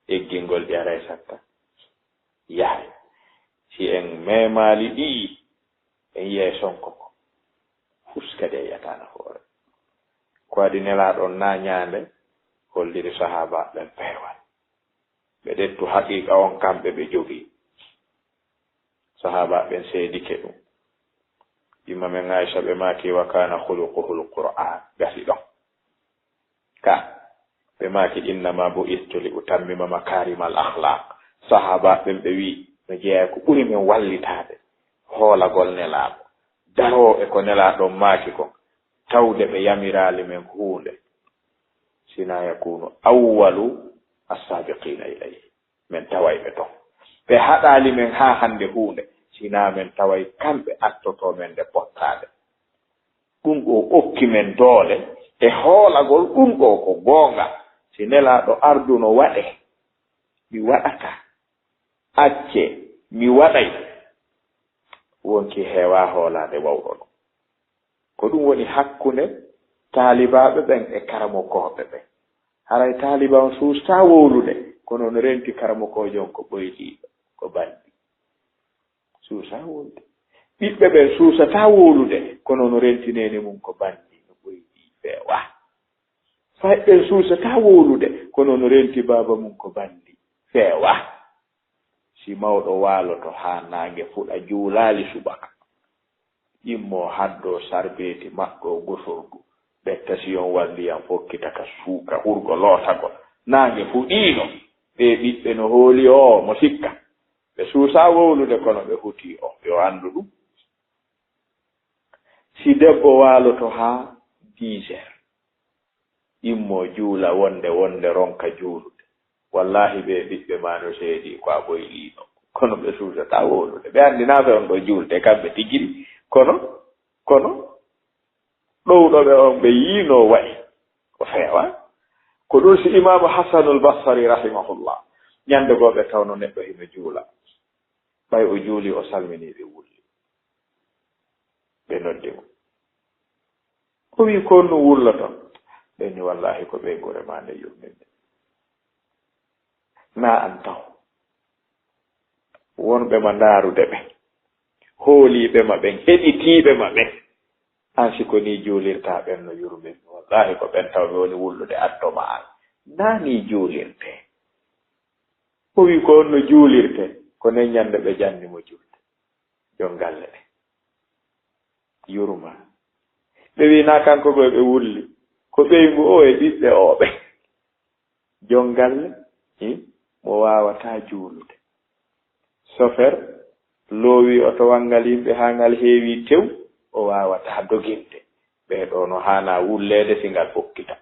eggingol ɗi aray satta. Yahay. Si en memaali ɗi, en yiyay sonko ko. Fus kadi en yiyata nafoore. Ko waɗi Nelaaɗo on na ñaande, holliri sahaaba ɓen peewal. Ɓe ɗettu haqiiqa on kamɓe ɓe jogii. Sahaaba ɓen seedike ɗum. Imma men Aisha ɓe maaki, "Wa kana khuluquhul Qur'an." Gasi ɗon. Ka, ɓe maaki, "Innama bu'istu li utammima makarimal akhlaq." Sahaaba ɓen ɓe wi, "No jeeya ko ɓuri men wallitaade, hoolagol Nelaaɗo, daroo e ko Nelaaɗo maaki kon, tawde ɓe yamiraali men huunde, sina yakunu awwalu as-sabiqina ilayhi." Men taway ɓe ton. Ɓe haɗaali men haa hannde huunde, sina men taway kamɓe attoto men nde pottaade. Ɗum ɗo okki men doole e hoolagol ɗum ɗo ko goonga. Si Nelaaɗo arduno waɗe, mi waɗata. Acce, mi waɗay. Wonki heewa hoolaade wawɗo ɗum. Ko ɗum woni hakkunde taalibaaɓe ɓen e karamokooɓe ɓen. Haray taaliba on suusaa wowlude, kono no renti karamokoojo on ko ɓoyliiɗo, ko banndi. Suusaa wowlude. Ɓiɓɓe ɓen suusataa wowlude, kono no renti neene mum ko banndi, no ɓoylii feewaa. Fayɓe ɓen suusataa wowlude, kono no renti baaba mum ko banndi, feewaa. Si mawɗo waaloto haa naange fuɗa, juulaali subaka, immoo haddoo sarbeeti, maɓɓoo gosorgu, ɓetta siyon wal ndiyam, fokkita ka suuka, hurgo lootagol. Naange fuɗiino, ɓee ɓiɓɓe no hooli oo mo sikka. Ɓe suusaa wowlude, kono ɓe hutii oo, yo anndu ɗum. Si debbo waaloto haa dix heures, immoo juula wonde, wonde ronka juulude. Wallaahi, ɓee ɓiɓɓe maa no seedi ko a ɓoyliino. Kono ɓe suusataa wowlude. Ɓe anndi naa ɓe on ɗo juulde, kamɓe tigiri. Kono, kono, ɗowɗo ɓe on ɓe yiino wa'i. Ko feewa. Ko ɗum si Imaamu Hasanul Basri rahimahullah. Ñande goo ɓe tawno neɗɗo hino juula. Ɓay o juuli, o salminii ɓe wulli. Ɓe noddi mo. O wi'i, "Ko honɗum wulloton?" Ɓe ni, "Wallaahi, ko ɓeynguure maa nde yurminɗen. Naa an taho. Wonɓe ma ndaarude ɓe. Hooliiɓe ma ɓen, heɗitiiɓe ma ɓen. An si ko nii juulirtaa ɓen no yurminmi. Wallaahi, ko ɓen taw mi woni wullude addo ma an. Naa nii juulirtee." O wi'i, "Ko honno juulirtee?" Ko nden ñande ɓe janni mo julde. Jon galle ɗen yurma. Ɓe wi'i, "Naa kanko koy ɓe wulli, ko ɓeyngu oo e ɓiɓɓe oo ɓe." Jon galle, hi, mo waawataa juulude. Sofer loowi otowal ngal yimɓe haa ngal heewi tew, o waawataa doginde. Ɓee ɗoo no haanaa wulleede si ngal fokkita.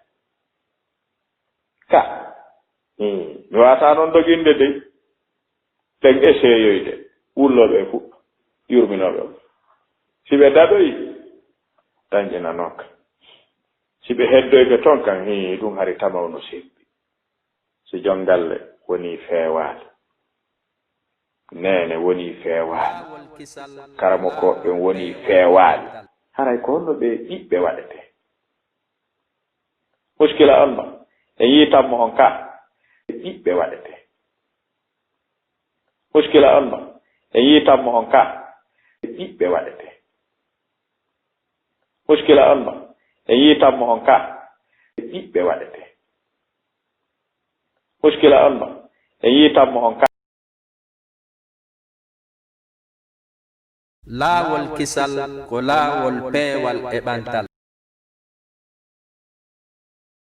Ka, hmm, mi waawataa non doginde dey. Ɗen eseeyoyde, wullooɓe e fuɗɗo. yurminooɓe on. Si ɓe daɗoyi, dañƴinanooka. Si ɓe heddoyɓe ton kan, hii, ɗum hari tamaw no sembi. Si jon galle wonii feewaali, neene wonii feewaali, karamokooɓe ɓen wonii feewaali, haray ko honno ɓee ɓiɓɓe waɗetee? Muskila on no, en yii tammo on ka ɓiɓɓe waɗetee. Muskila on no, en yii tammo on ka ɓiɓɓe waɗetee. Muskila on no, en yii tammo on ka ɓiɓɓe waɗetee. Muskila on no, en yii tammo on ka. Laawol kisal ko laawol peewal e ɓantal.